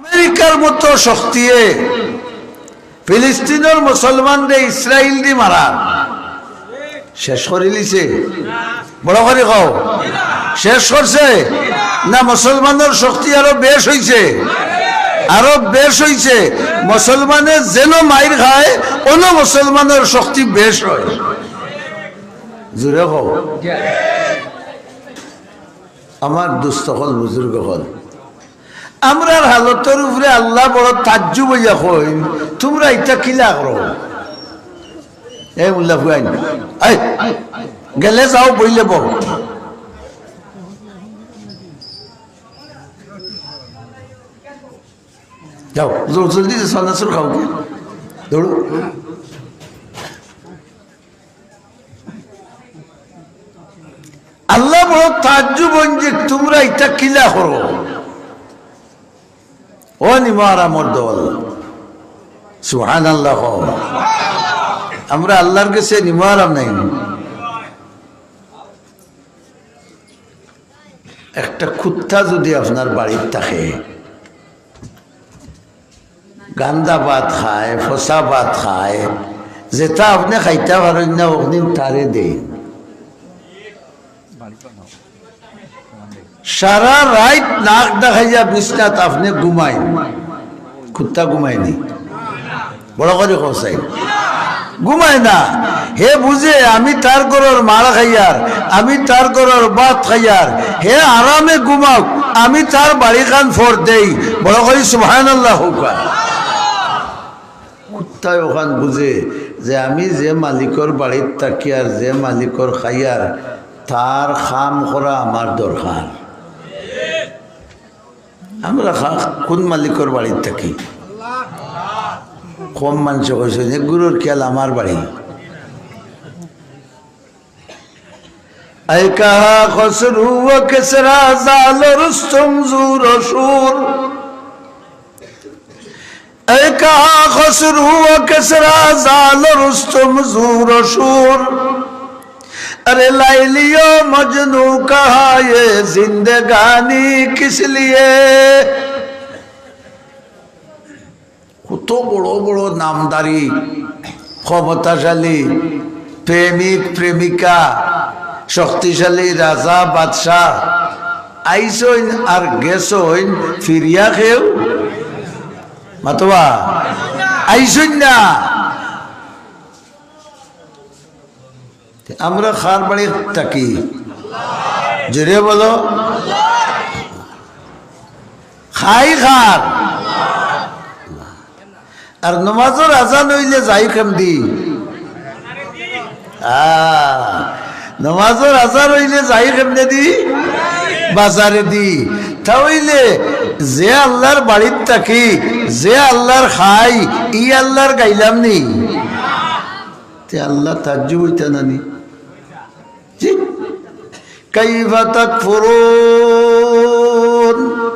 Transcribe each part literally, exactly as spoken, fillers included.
আমেরিকার মতো শক্তিয়ে ফিলিস্তিনর মুসলমানরে ইসরাইল দি মারার শেষ করিলিছে। বড় করি কও, শেষ করছে না? মুসলমানর শক্তি আরো বেশ অইছে, আরো বেশ অইছে। মুসলমানে যেন মাইর খায়, অনো মুসলমানর শক্তি বেশ অয়। জোরে কও। আমার দুস্ত অকল, বুজুর্গ অকল, আমরার হালতর উপরে আল্লাহ বড় তাজ্জুব অইয়া কইন, "তুমরা ইতা কিলা করো?" এ মুল্লা ফুয়াইন, এই, গেলে যাও, বইলে বও। যাও, জল-, জলদি যে সানাসুর খাও কি? দৌড়ো। আল্লাহ বড় তাজ্জুব অইন যে, "তুমরা ইতা কিলা করো?" ও নিমো আরামর দল, সুবহানাল্লাহ কও। আমরা আল্লাহর গেছে নিমো আরাম নায় নি? একটা কুত্তা যুদি আপনার বাড়িত থাকে, গান্দা ভাত খায়, ফসা ভাত খায়, যেটা আপনে খাইতা পারইন না, অখনি তারে দেইন। সারা রাইত নাক দেখাইয়া বিছনাত আপনে ঘুমাইন, কুত্তা ঘুমায় নি? বড় করি কও চাই। ঘুমায় না। হে বুঝে আমি তার ঘরর মার খাইয়ার, আমি তার ঘরর ভাত খাইয়ার, হে আরামে ঘুমাউক, আমি তার বাড়িখান ফর দেই। বড় করি সুবহানাল্লাহ কউক্কা। কুত্তায় অখান বুঝে যে আমি যে মালিকর বাড়িত থাকিয়ার, যে মালিকর খাইয়ার, তার কাম করা আমার দরকার। আমরা খা-, কুন মালিকর বাড়িত থাকি? কম মানষে কইছইন, "এগুরর খিয়াল আমার বাড়ি।" اے کہا خسرو و کسریٰ زال رستم زور و شور۔ اے کہا خسرو و کسریٰ زال رستم زور و شور۔ ارے لیلی و مجنو کہا یہ زندگانی کس لیے؟ কত বড় বড় নামধারী, ক্ষমতাশালী, প্রেমিক প্রেমিকা, শক্তিশালী রাজা বাদশা আইছইন আর গেছইন, ফিরিয়া কেউ মাতবা আইছইন না। তে আমরা কার বাড়িত থাকি? জোরে বলো। খাই কার? আর নমাজর আজান অইলে যাই কেমদি? আ, নমাজর আজান অইলে যাই কেমনেদি? বাজারেদি। তা অইলে যে আল্লাহর বাড়িত থাকি, যে আল্লাহর খাই, ই আল্লাহর গাইলাম নি? তে আল্লাহ তাজ্জুব অইতা না নি? জি। কাইফা তাকফুরুন।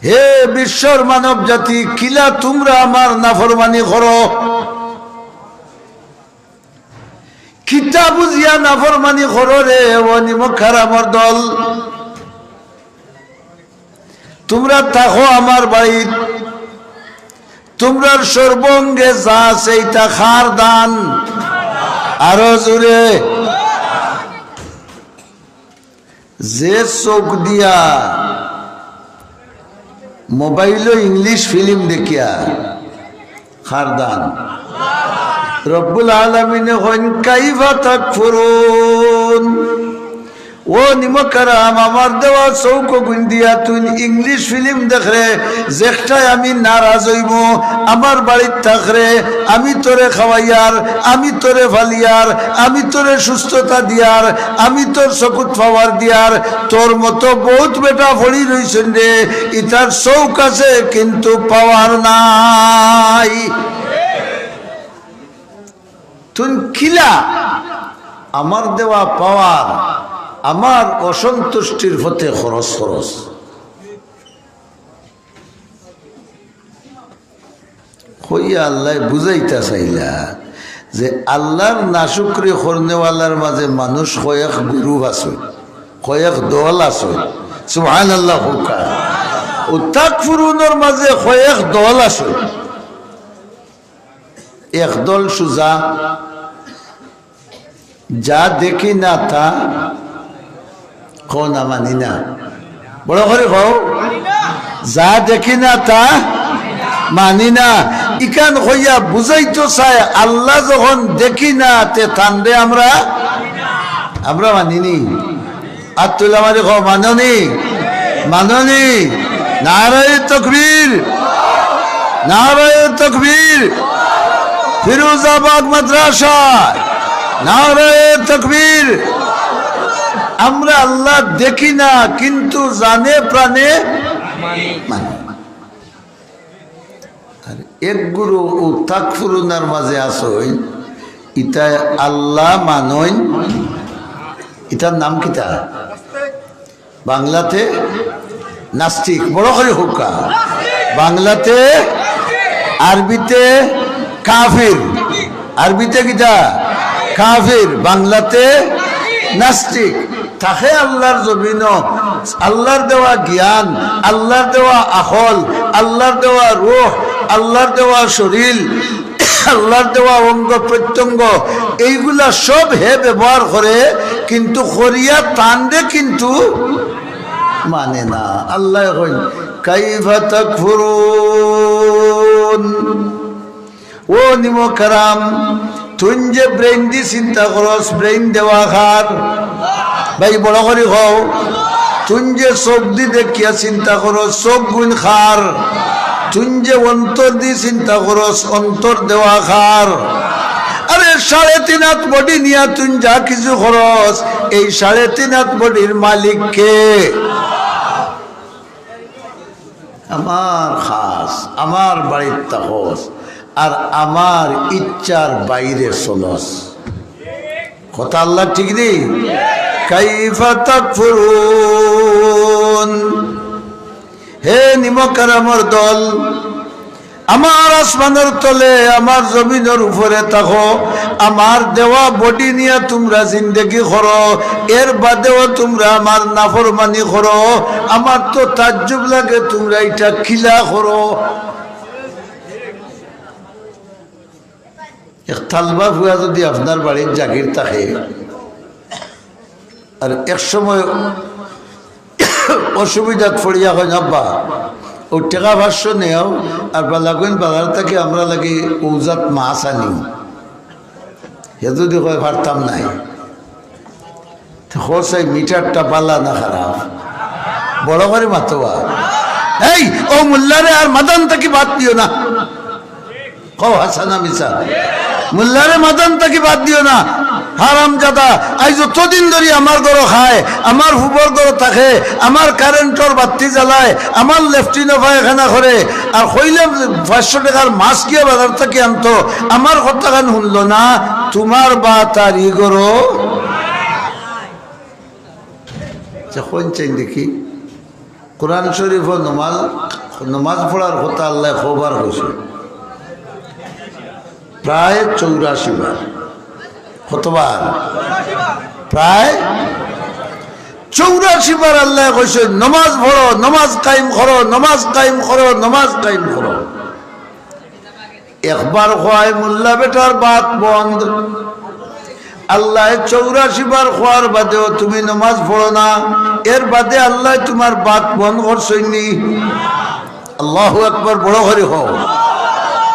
হে বিশ্বর মানব জাতি, কিলা তুমরা আমার নাফরমানি করো? কিতা বুঝিয়া নাফরমানি করো রে, ও নিমক হারামর দল? তুমরা থাকো আমার বাড়িত, তুমরার সর্বাঙ্গে যা আছে ইতা কার দান। আরো জোরে। যে চউখ দিয়া মোবাইলো ইংলিশ ফিল্ম দেখিয়া, কার দান। রব্বুল আলামিনে কইন, "কাইফা তাকফুরুন?" ও নিমক হারাম, আমার দেওয়া চউখ অগুইন দিয়া তুইন ইংলিশ ফিল্ম দেখরে, যেকটায় আমি নারাজ অইমু, আমার বাড়িত থাকরে, আমি তোরে খাওয়াইয়ার, আমি তোরে ফালিয়ার, আমি তোরে সুস্থতা দিয়ার, আমি তোর চকুত পাওয়ার দিয়ার, তোর মতো বউত বেটা পড়ি রইছইন রে, ইতার চউখ আছে কিন্তু পাওয়ার নাই। তুইন কিলা আমার দেওয়া পাওয়ার আমার অসন্তুষ্টির পথে খরচ করস? কইয়া আল্লায় বুঝাইতা চাইলা যে আল্লাহর নাশুকরি করনেওয়ালার মাঝে মানুষ কয়েক group আছে, কয়েক দল আছে। সুবহানাল্লাহ কউক্কা। তাকফুরুনর মাঝে কয়েক দল আছে। এক দল সুজা, যা দেখি না তা কও না, মানি না। বড় করি কও, যা দেখি না তা মানি না। ইখান কইয়া বুঝাইতো চায়, আল্লাহ যখন দেখি না, তে তানরে আমরা, আমরা মানিনি। আত তুলা মারি কও, মাননি, মাননি। নারায়ে তকবীর, নারায়ে তকবীর। ফিরোজাবাদ মাদ্রাসা, নারায়ে তকবীর। আমরা আল্লাহ দেখি না, কিন্তু জানে প্রাণে মানি। আর এক গুরু ও তাকফুরুনার মাঝে আছইন, ইতায় আল্লাহ মানইন। ইতার নাম কিতা? বাংলাতে নাস্তিক, বড় করি কউক্কা। বাংলাতে, আরবিতে কাফির, আরবিতে কিতা? কাফির, বাংলাতে নাস্তিক। থাকে আল্লাহর জমিনো, আল্লাহর দেওয়া জ্ঞান, আল্লাহর দেওয়া আখল, আল্লাহর দেওয়া রুহ, আল্লাহর দেওয়া শরীর, আল্লাহর দেওয়া অঙ্গ প্রত্যঙ্গ, এইগুলা সব হে ব্যবহার করে, কিন্তু করিয়া তানরে কিন্তু মানে না। আল্লাহ কইন, "কাইফা তাকফুরুন?" ও নিমকহারাম, তুইন যে ব্রেইন দি চিন্তা করস, ব্রেইন দেওয়া কার? ভাই, বড় করি কও। তুইন যে চোখ দি দেখিয়া চিন্তা করস, চোখ গুইন কার? তুইন যে অন্তর দি চিন্তা করস, অন্তর দেওয়া কার? আরে, সাড়ে তিন আত বডি নিয়া তুইন যা কিছু করস, এই সাড়ে তিন আত বডির মালিক কে? আমার খাস, আমার বাড়িত থাকস, আর আমার ইচ্ছার বাইরে চলস। কথা আল্লাহ ঠিক নি? কাইফা তাকফুরুন? হে নিমকহারামর দল, আমার আসমানর তলে, আমার জমিনর উপরে থাকো, আমার দেওয়া বডি নিয়া তুমরা জিন্দেগি করো, এর বাদেও তুমরা আমার নাফরমানি করো। আমার তো তাজ্জুব লাগে তুমরা ইটা কিলা করো। এক তালবা ফুয়া যুদি আপনার বাড়িত জাগির থাকে, আর এক সময় অসুবিধাত পড়িয়া কইন, "আব্বা, অউ টেকা পাঁচশো নেও, আর বালাগুইন বাজার থাকি আমরার লাগি অউ জাত মাছ আনিও।" হে যুদি কয়, "পারতাম নায়।" তে কও চাই, মিটারটা বালা না খারাপ? বড় করি মাতবা। এই, অউ মুল্লারে আর মাদান থাকি বাদ দিও না। কও হাছা না মিছা? মুল্লারে মাদান থাকি বাদ দিও না। হারামজাদা, আইজ যতদিন ধরি আমার ঘরো খায়, আমার ফুবর ঘরো থাকে, আমার কারেন্টর বাত্তি জ্বালায়, আমার লেফটিনো পায়খানা করে, আর কইলে পাঁচশো টেকার মাছ গিয়া বাজার থাকি আনতো, আমার কথাখান হুনলো না, তুমার বাত আর ই ঘরো। আচ্ছা, কইন চাইন দেখি, কোরআন শরীফো নমাজ, নমাজ পড়ার কথা আল্লায় কয়বার কইছে? প্রায় চৌরাশি বার। কতবার? প্রায় চৌরাশি বার আল্লায় কইছে, "নমাজ পড়ো, নমাজ কায়েম করো, নমাজ কায়েম করো, নমাজ কায়েম করো।" একবার কয়, "মুল্লা বেটার বাত বন্ধ।" আল্লায় চৌরাশি বার কওয়ার বাদেও তুমি নমাজ পড়ো না, এর বাদে আল্লায় তুমার বাত বন্ধ করছইন নি? আল্লাহু আকবার, বড় করি কও।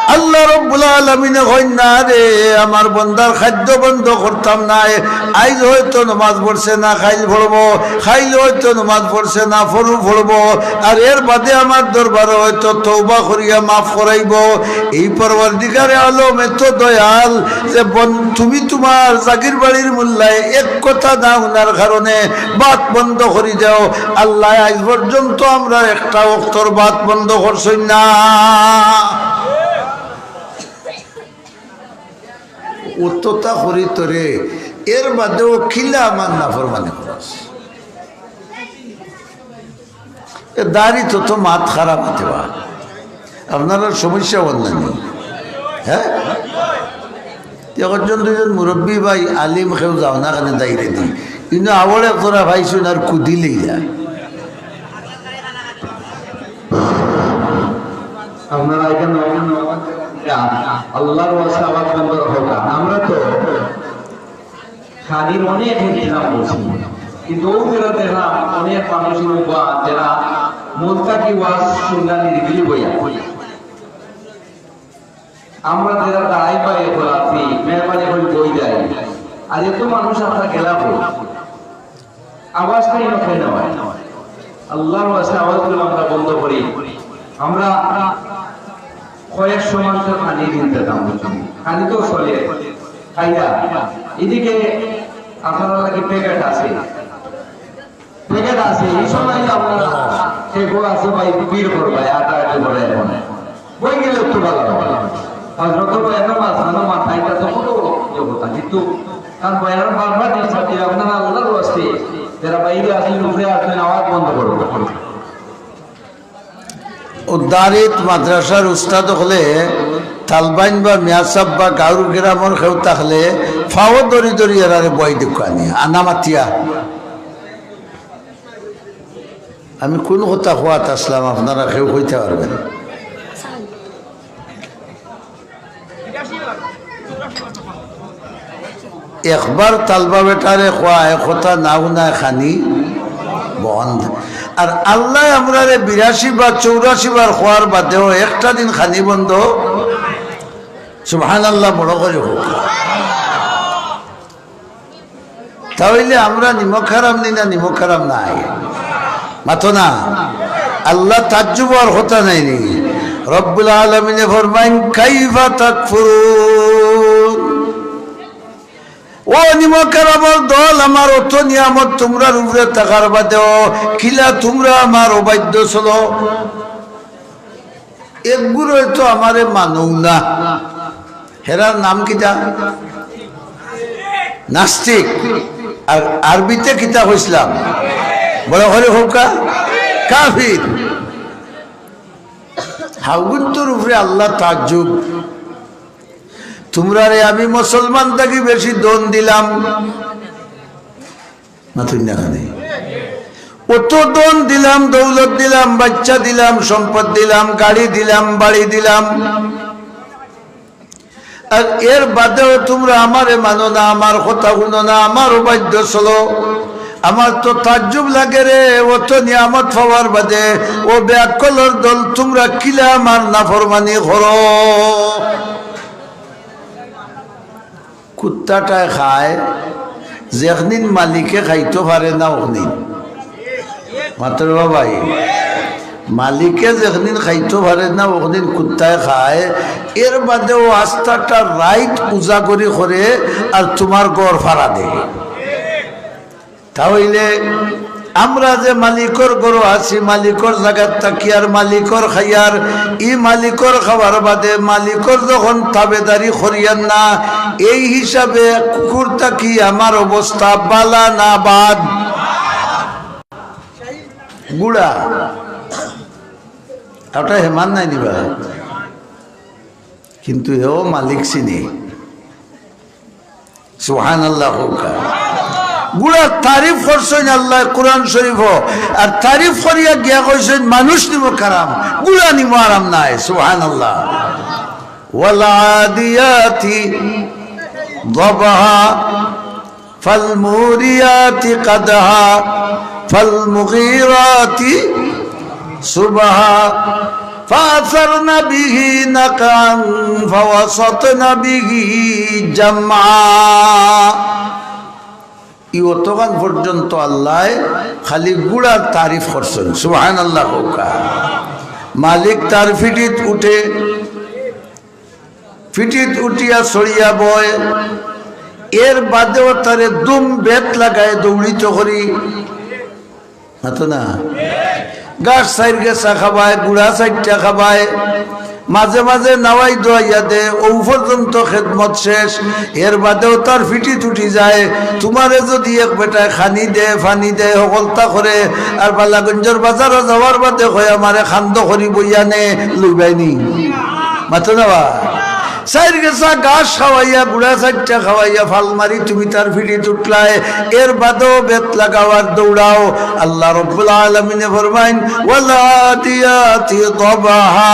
আল্লাহ রব্বুল আলামিনে কইন, "না রে, আমার বন্দার খাদ্য বন্ধ করতাম নায়। আইজ হয়তো নমাজ পড়ছে না, কাইল পড়বো, কাইল হয়তো নমাজ পড়ছে না, পরু পড়বো, আর এর বাদে আমার দরবারে হয়তো তওবা করিয়া মাফ করাইবো।" এই পরওয়ারদিগারে আলম এত দয়াল যে বন-, তুমি তুমার জাগির বাড়ির মুল্লায় এক কথা না হুনার কারণে বাত বন্ধ করি দেও। আল্লায় আইজ পর্যন্ত আমরার একটা ওয়াক্তর বাত বন্ধ করছইন না। অততা করি তোরে, এর বাদেও কিলা আমার নাফরমানি করস? এ দাড়ি তো, তো মাত খারাপ অইতে বা। আপনারার সমস্যা অইল না নি? হ্যাঁ? একজন দুইজন মুরব্বি ভাই, আলিম কেউ যাও না কেনে দাইরে দি। কিন্তু আওয়ারে তোরা ভাই শুন আর কুদি লইলা। আপনারা এখানে আল্লাহর ওয়াস্তে আওয়াজ বন্ধ রাখো না। আমরা তো খানির অনেক ইন্তজাম করছি, কিন্তু ও যেরা দেখলাম অনেক মানুষ উবা যেরা মুলতাকি ওয়াজ শুনলা নিরিবিলি বইয়া। আমরা যেরা দাঁড়াই পাই এখন আছি, মেহরবানি করে বই দেয়। আর এত মানুষ আমরা গেলা বই। আওয়াজটা এনে হয় না হয়। আল্লাহর ওয়াস্তে আওয়াজগুলো আমরা বন্ধ করি। আমরা কয়েকশো মানুষের খানি দিন পেতাম, বুঝছেন? খানি তো চলে, খাইয়া। এদিকে আপনারা লাগি প্যাকেট আছে, প্যাকেট আছে, এই সময় আপনারা সেগুলো আছে ভাই, ভিড় করবে, আটাআটি করে এখন। বই গেলে একটু ভালো হবে। হজরত বয়ানো মাঝখানে মাথা এটা তো কত ইয়ে কথা, কিন্তু তার বয়ান বারবার ডিস্টার্ব দিয়ে আপনারা আল্লাহর ওয়াস্তে যারা বাইরে আছেন, উপরে আসবেন, আওয়াজ বন্ধ করবেন। উদ্দারিত মাদ্রাসার উস্তাদ হলে তালবাইন বা মিয়াসাব বা গাউর গ্রামর কেউ থাকলে ফাও দরি দরি এরারে বই দিক আনিয়া আনা মাতিয়া। আমি কোন কথা কওয়াত আসলাম, আপনারা কেউ কইতে পারবেন? একবার তালবা বেটারে কওয়ায় কথা না হুনায় খানি বন্ধ। আর আল্লায় আমরারে বিরাশি বার, চৌরাশি বার কওয়ার বাদেও একটা দিন খানি বন্ধ। সুবহানাল্লাহ, বড় করি কউক্কা। তা অইলে আমরা নিমক হারাম নি না নিমক হারাম নায়? মাতো না। আল্লাহ তাজ্জুব অওয়ার কথা নায় নি? রব্বুল আলামিনে ফরমাইন, "কাইফা তাকফুরুন?" ও নিমক হারামর দল, আমার অত নিয়ামত তুমরার উপরে থাকার বাদেও কিলা তুমরা আমার অবাধ্য চলো? একগুলোয় তো আমারে মানও না। হেরার নাম কিতা? নাস্তিক। আর আরবিতে কিতা কইছলাম? বড় করি কউক্কা, কাফির। হাউগুন্তর উপরে আল্লাহ তাজ্জুব। তুমরারে আমি মুসলমান থাকি বেশি ধন দিলাম, মাতুন না খানি। অত ধন দিলাম, দৌলত দিলাম, বাচ্চা দিলাম, সম্পদ দিলাম, গাড়ি দিলাম, বাড়ি দিলাম। আর এর বাদেও তুমরা আমারে মানো না, আমার কথা হুনো না, আমার অবাধ্য চলো। আমার তো তাজ্জুব লাগে রে, অত নিয়ামত পাওয়ার বাদে ও বেআক্কলর দল তুমরা কিলা আমার নাফরমানি করো। কুত্তাটায় খায়, যেখনিন মালিকে খাইতো পারে না অখনিন। মাতর বা ভাই, মালিকে যেখনিন খাইতো পারে না অখনিন কুত্তায় খায়, এর বাদেও আস্তাটা রাইত উজাগরি করে আর তুমার ঘর ফাড়া দেয়। তা অইলে আমরা যে মালিকর ঘরো আছি, মালিকর জাগাত থাকিয়ার, মালিকর খাইয়ার, ই মালিকর খাওয়ার বাদে মালিকর যখন তাবেদারি করিয়ার না, এই হিসাবে কুকুর থাকি আমার অবস্থা বালা না বাদ? গুড়া। ওটা হেমান নাই নিবা, কিন্তু হেও মালিক চিনি। সুবহানাল্লাহ কউক্কা। গুড়ার তারিফ করছইন আল্লায় কোরআন শরীফো, আর তারিফ করিয়া গিয়া কইছইন মানুষ নিমক হারাম, গুড়া নিমক হারাম নায়। সুবহানাল্লাহ। والعاديات ضبحا فالموريات قدحا فالمغيرات صبحا فأثرن به نقعا فوسطن به جمعا। ই অতখান পর্যন্ত আল্লায় খালি গুড়ার তারিফ করছইন। সুবহানাল্লাহ কউক্কা। মালিক তার ফিটিত উঠে, ফিটিত উঠিয়া চড়িয়া বয়, এর বাদেও তারে দুম বেত লাগায় দৌড়িত করি। মাতো না? ঘাস চাইর গেছা খাবায়, গুড়া চাইরটা খাবায়, মাঝে মাঝে নাওয়াই দোয়াইয়া দে, অউ পর্যন্ত খেদমত শেষ। এর বাদেও তার ফিটিত উঠি যায়। তুমারে যুদি এক বেটায় খানি দে, পানি দে, হকলতা করে, আর বালাগঞ্জর বাজারো যাওয়ার বাদে কয়, "আমারে খান্দ করি বইয়া নে", লইবায়নি? মাতো না বা? চাইর গেছা ঘাস খাওয়াইয়া, গুড়া চাইরটা খাওয়াইয়া, ফাল মারি তুমি তার ফিঠিত উঠলায়, এর বাদেও বেত লাগাও আর দৌড়াও। আল্লাহ রব্বুল আলামিনে ফরমাইন, "ওয়াল আদিয়াতি দবহা।"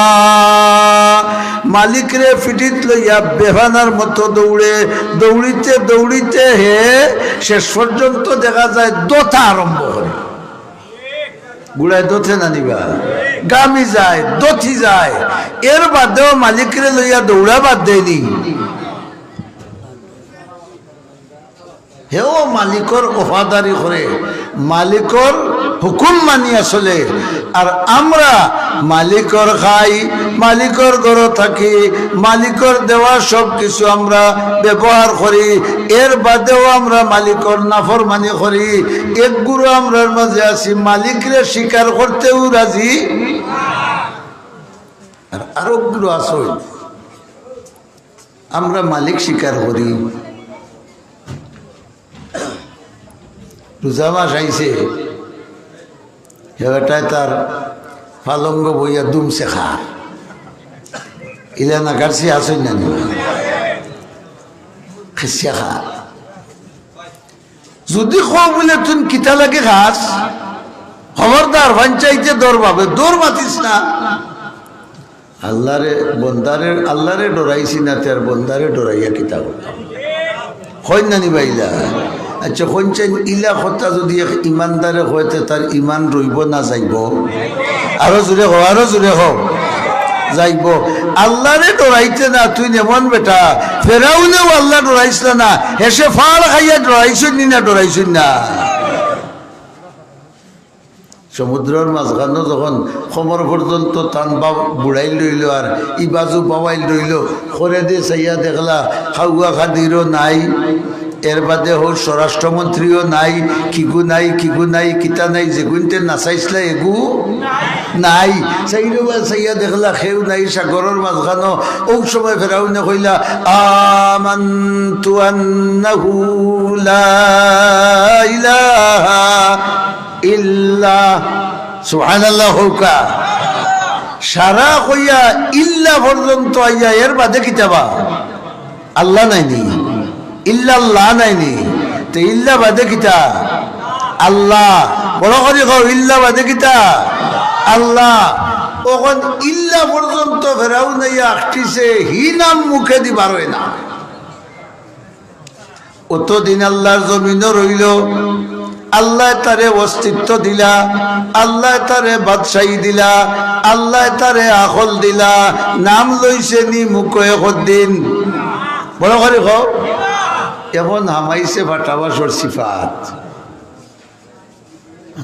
মালিকরে ফিঠিত লইয়া বেফানার মতো দৌড়ে, দৌড়িতে দৌড়িতে হে শেষ পর্যন্ত দেখা যায় দতা আরম্ভ করে। গুড়ায় দতে না নিবা, গামি যায়, দতি যায়, এর বাদেও মালিকরে লইয়া দৌড়া বাদ দেয়নি। হেও মালিকর ওফাদারি করে, মালিকর হুকুম মানিয়া চলে। আর আমরা মালিকর খাই, মালিকর ঘরো থাকি, মালিকর দেওয়া সব কিছু আমরা ব্যবহার করি, এর বাদেও আমরা মালিকর নাফরমানি করি। এক গুরু আমরার মাঝে আছি, মালিকরে স্বীকার করতেও রাজি, আর আরো গুরু আছে, আমরা মালিক স্বীকার করি। রোজা মাস আইছে, হে বেটায় তার পালঙ্গ বইয়া দুমছে খার। ইলা না গার্সি আসই না নি? খেসিয়া খার। যদি কও বুলে, "তুই কিতা লাগি খাস? খবরদার, পঞ্চায়েতে দৌড় পাবে, দৌড় মাতিস না।" আল্লাহরে, বন্দারে, আল্লাহরে ডরাইছি না, তে আর বন্দারে ডরাইয়া কিতা করতাম? কইন না নি বা ইলা? আচ্ছা, কইন চাইন, ইলা কথা যদি এক ইমানদারে কয়, তে তার ইমান রইব না যাইব? আরো জোরে কও, আরো জোরে কও। যাইব। আল্লাহরে ডরাইতে না, তুই এমন বেটা, ফেরাউনেও আল্লাহ ডরাইছিল না, হেষে ফাড় খাইয়া ডরাইছইন নি না, ডরাইছইন না? সমুদ্রর মাঝখানো যখন কোমর পর্যন্ত তান বা বুড়াইল রইল আর ই বাজু বাওয়াইল রইল, করে দে চাইয়া দেখলা, খাওয়া খাদিরও নাই, এর বাদে হউ স্বরাষ্ট্রমন্ত্রীও নাই, কিগু নাই, কিগু নাই, কিতা নাই, যেগুইনতে নাচাইছলা এগু নাই। চাইরোবা চাইয়া দেখলা, কেউ নাই সাগরর মাঝখানো। অউ সময় ফেরাউনে কইলা, "আমানতু আন্নাহু লা ইলাহা ইল্লা।" সুবহানাল্লাহ কউক্কা। সারা কইয়া ইল্লা পর্যন্ত আইয়া এর বাদে কিতা বা? আল্লাহ নাইনি, ইল্লাল্লাহ নাইনি, তে ইল্লা বাদে কিতা? আল্লাহ। বড় করি কও, ইল্লা বাদে কিতা? আল্লাহ। অখন ইল্লা পর্যন্ত ফেরাউন আইয়া আটকিছে, হি নাম মুখেদি বার অয় না। অতদিন আল্লাহর জমিনো রইল, আল্লায় তারে অস্তিত্ব দিলা, আল্লায় তারে বাদশাহী দিলা, আল্লায় তারে আখল দিলা, নাম লইছে নি মুখে একদিন। বড় করি কও। অখন হামাইছে ফাটাবাসর সিফাত।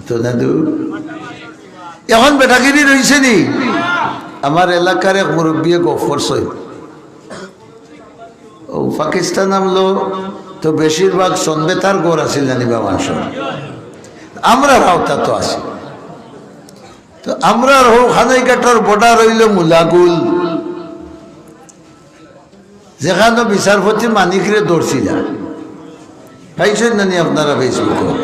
তো দাদু, অখন বেটাগিরি রইছে নি? আমার এলাকার এক মুরব্বিয়ে গফ করছইন। অউ পাকিস্তান আমলো তো বেশিরভাগ সনবেতার ঘর আছিল জানি বা মানষর। আমরার আওতা তো আছে। তো আমরার হউ খানাইঘাটর border অইল মুলাগুল, যেখানো বিচারপতি মানিকরে ধরছিলা। পাইছইন না নি আপনারা Facebook-ও?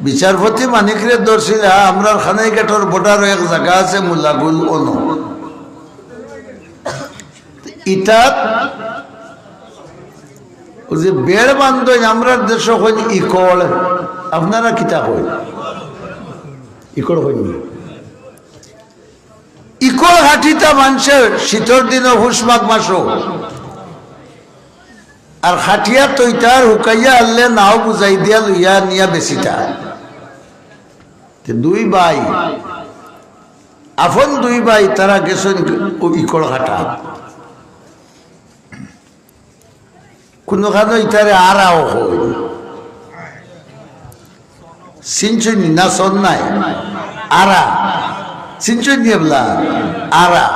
বিচারপতি মানিকরে ধরছিলা, আমরার খানাইঘাটর border-ও এক জাগা আছে মুলাগুল অনো। ইতাত অউ যে বেড় বান্ধইন, আমরার দেশো কইন ইকড়, আপনারা কিতা কইন? ইকড় কইন নি? ইকড় খাটিতা মানষে শীতর দিনো পুষ মাঘ মাসো। আর খাটিয়া তৈতার হুকাইয়া আনলে নাও বুঝাই দিয়া লইয়া নিয়া বেচিতা। তে দুই ভাই, আফন দুই ভাই, তারা গেছইন অউ ইকড় খাটা। কুনুখানো ইতারে আরাও কইন। চিনছইন নি না, সন নাই? আরা। চিনছইন নি এবলা? আরা।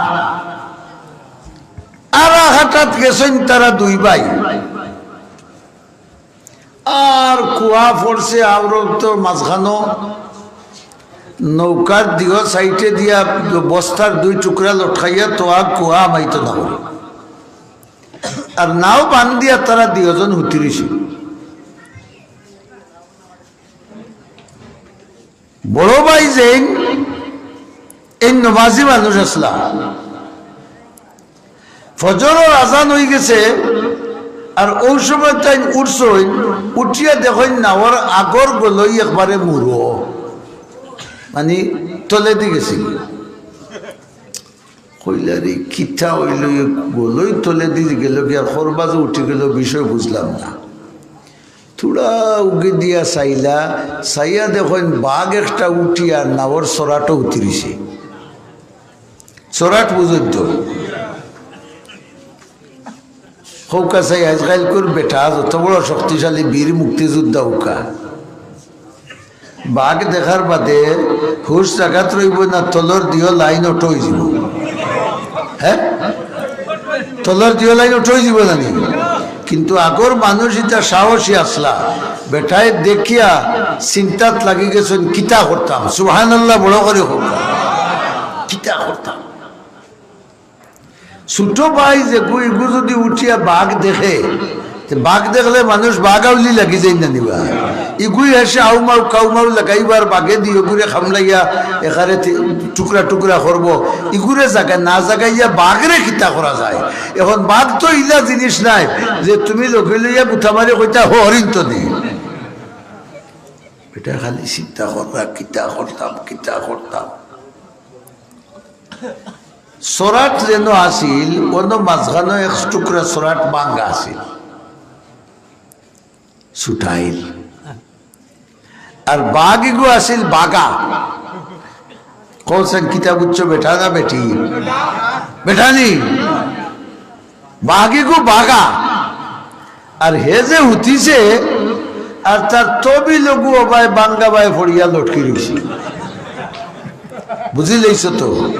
আরা খাটাত গেছইন তারা দুই ভাই। আর কুয়া পড়ছে আওরতর মাঝখানো, নৌকার দিও সাইডে দিয়া বস্তার দুই টুকরা লটকাইয়া তো আর কুয়া হামাইতো না করে। আর নাও বান্ধিয়া তারা দুইজন হুতি রইছে। বড় ভাই যেইন, এইন নমাজি মানুষ আছলা। ফজরর আজান অইগেছে, আর অউ সময় তাইন উঠছইন, উঠিয়া দেখইন নাওর আগর গলই একবারে মুড়ো, মানি তলেদি গেছে। কইলা, "রে, কিতা অইলো, ই গলই তলেদি গেলো গি, আর খরবাজে উঠি গেলো, বিষয় বুঝলাম না।" থুড়া উগি দিয়া চাইলা, চাইয়া দেখইন বাঘ একটা উঠিয়া নাওর চরাটো উতরিছে। চরাট বুঝইন তো। কউক্কা চাই, আইজকাইলকুর বেটা যত বড় শক্তিশালী বীর মুক্তিযোদ্ধা অউক্কা, বাঘ দেখার বাদে হুশ জাগাত রইবো না, তলর দিও লাইন অটো অইযিবো। হে, তলর দিও লাইন অটো অইযিবো জানি। কিন্তু আগর মানুষ ইতা সাহসী আছলা, বেটায় দেখিয়া চিন্তাত লাগি গেছইন, "কিতা করতাম?" সুবহানাল্লাহ বড় করি কউক্কা, "কিতা করতাম?" ছোট ভাই যেগু, ইগু যুদি উঠিয়া বাঘ দেখে, তে বাঘ দেখলে মানুষ বাঘ আউলি লাগি যায় না নিবা? ইগুই হেষে আউমাউ কাউমাউ লাগাইবার বাঘে দি ইগুরে খামলাইয়া এখারে তি-, টুকরা টুকরা করবো। ইগুরে জাগা-, না জাগাইয়া বাঘরে কিতা করা যায়? এখন বাঘ তো ইলা জিনিস নায় যে তুমি লগে লইয়া গুতা মারি কইতা, "হরিণ তো নেই।" বেটা খালি চিন্তা কররা, "কিতা করতাম, কিতা করতাম?" চরাট যেন আছিল, অনো মাঝখানো এক টুকরা চরাট ভাঙ্গা আছিল, ছুটাইল। আর বাঘ ইগু আছিল বাঘা। কওছেন কিতা বুঝছো, বেটা না বেটি? বেটা নি? বাঘ ইগু বাঘা। আর হে যে হুতিছে, আর তার তবিল অগু অবায় বাঙ্গা বায় ফড়িয়া লটকি রইছে। বুঝিলাইছো তো?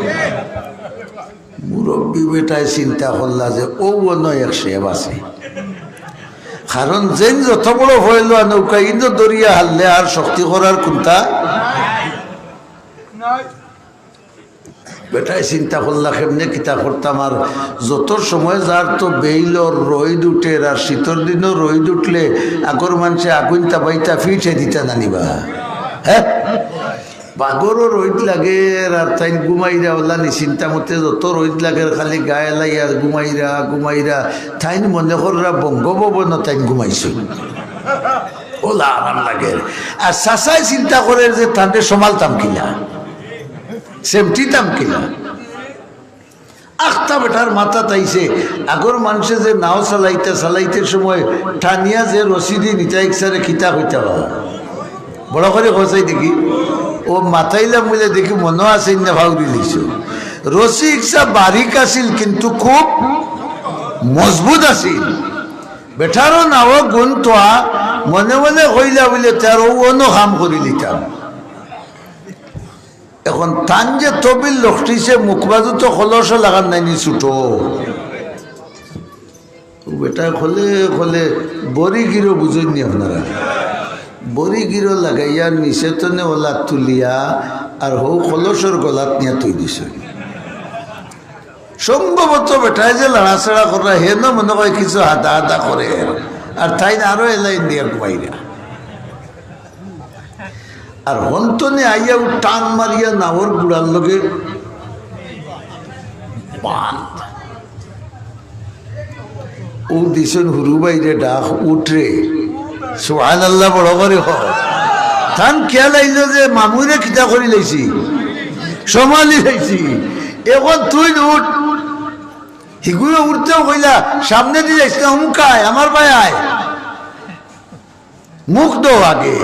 মুরব্বি বেটায় চিন্তা করলা যে অউ অনো এক সেব আছে। কারণ যেইন যত বড় পয়লওয়ান অউক্কা, ইনো ধরিয়া হারলে আর শক্তি করার কুন্তা নাই। বেটায় চিন্তা করলা, "কেমনে কিতা করতাম?" আর যত সময় যার তো বেইলর রইদ উঠের, আর শীতর দিনও রইদ উঠলে আগর মানষে আগুইন তাবাইতা ফিটে দিতা না নিবা, হে? বাঘরও রইদ লাগের, আর তাইন ঘুমাইরা অলা নিশ্চিন্তা মতে যত রইদ লাগের খালি গায়ে লাইয়া ঘুমাইরা, ঘুমাইরা। তাইন মনে কররা বঙ্গভবনও তাইন ঘুমাইছইন, অলা আরাম লাগের। আর চাচায় চিন্তা করের যে তানরে সমালতাম কিলা, সেমটিতাম কিলা। আখতা বেটার মাথাত আইছে, আগর মানষে যে নাও চালাইতা, চালাইতে সময় টানিয়া যে রশি দি নিতা, ইকসারে কিতা কইতা বা? বড় করি কও চাই দেখি। অউ মাতাইলাম বুলে দেখি মনো আছে, ইন্না ফাউরি লইছো। রশি ইকসা বারিক আছিল, কিন্তু খুব মজবুত আছিল। বেটারও নাও গুনতোয়া, মনে মনে কইলা বুলে, "তার অউ অনো কাম করি লিতাম।" এখন তান যে তবিল লটকিছে, মুখবাজু তো কলসও লাগান নাইনি ছুটো। অউ বেটায় কলে কলে বড়ি গিরো বুঝইননি আপনারা? বড়ি গিরো লাগাইয়া নিচে তনে অলা তুলিয়া আর হউ কলসর গলাত নিয়া থই দিছে। সম্ভবত বেটায় যে লাড়াচাড়া কররা, হে না মনে কয় কিছু হাদা হাদা করে, আর তাইন আরো এলাইন দিয়া ঘুমাইরা। আর হন্তনে আইয়াউ টান মারিয়া নাওর গুড়ার লগে বান। অউ দিছইন হুরু ভাইরে ডাক, "উঠ রে।" সুবহানাল্লাহ বড় করি কও। তান খেয়াল আইলো যে মামুরে কিতা করি লাইছি, সমালি লাইছি। এখন তুই উঠ। হিগুয়ে উঠতেও কইলা, "সামনেদি যাইস না, হুমকায়, আমার বায় আয়।" মুখ দেও আগে,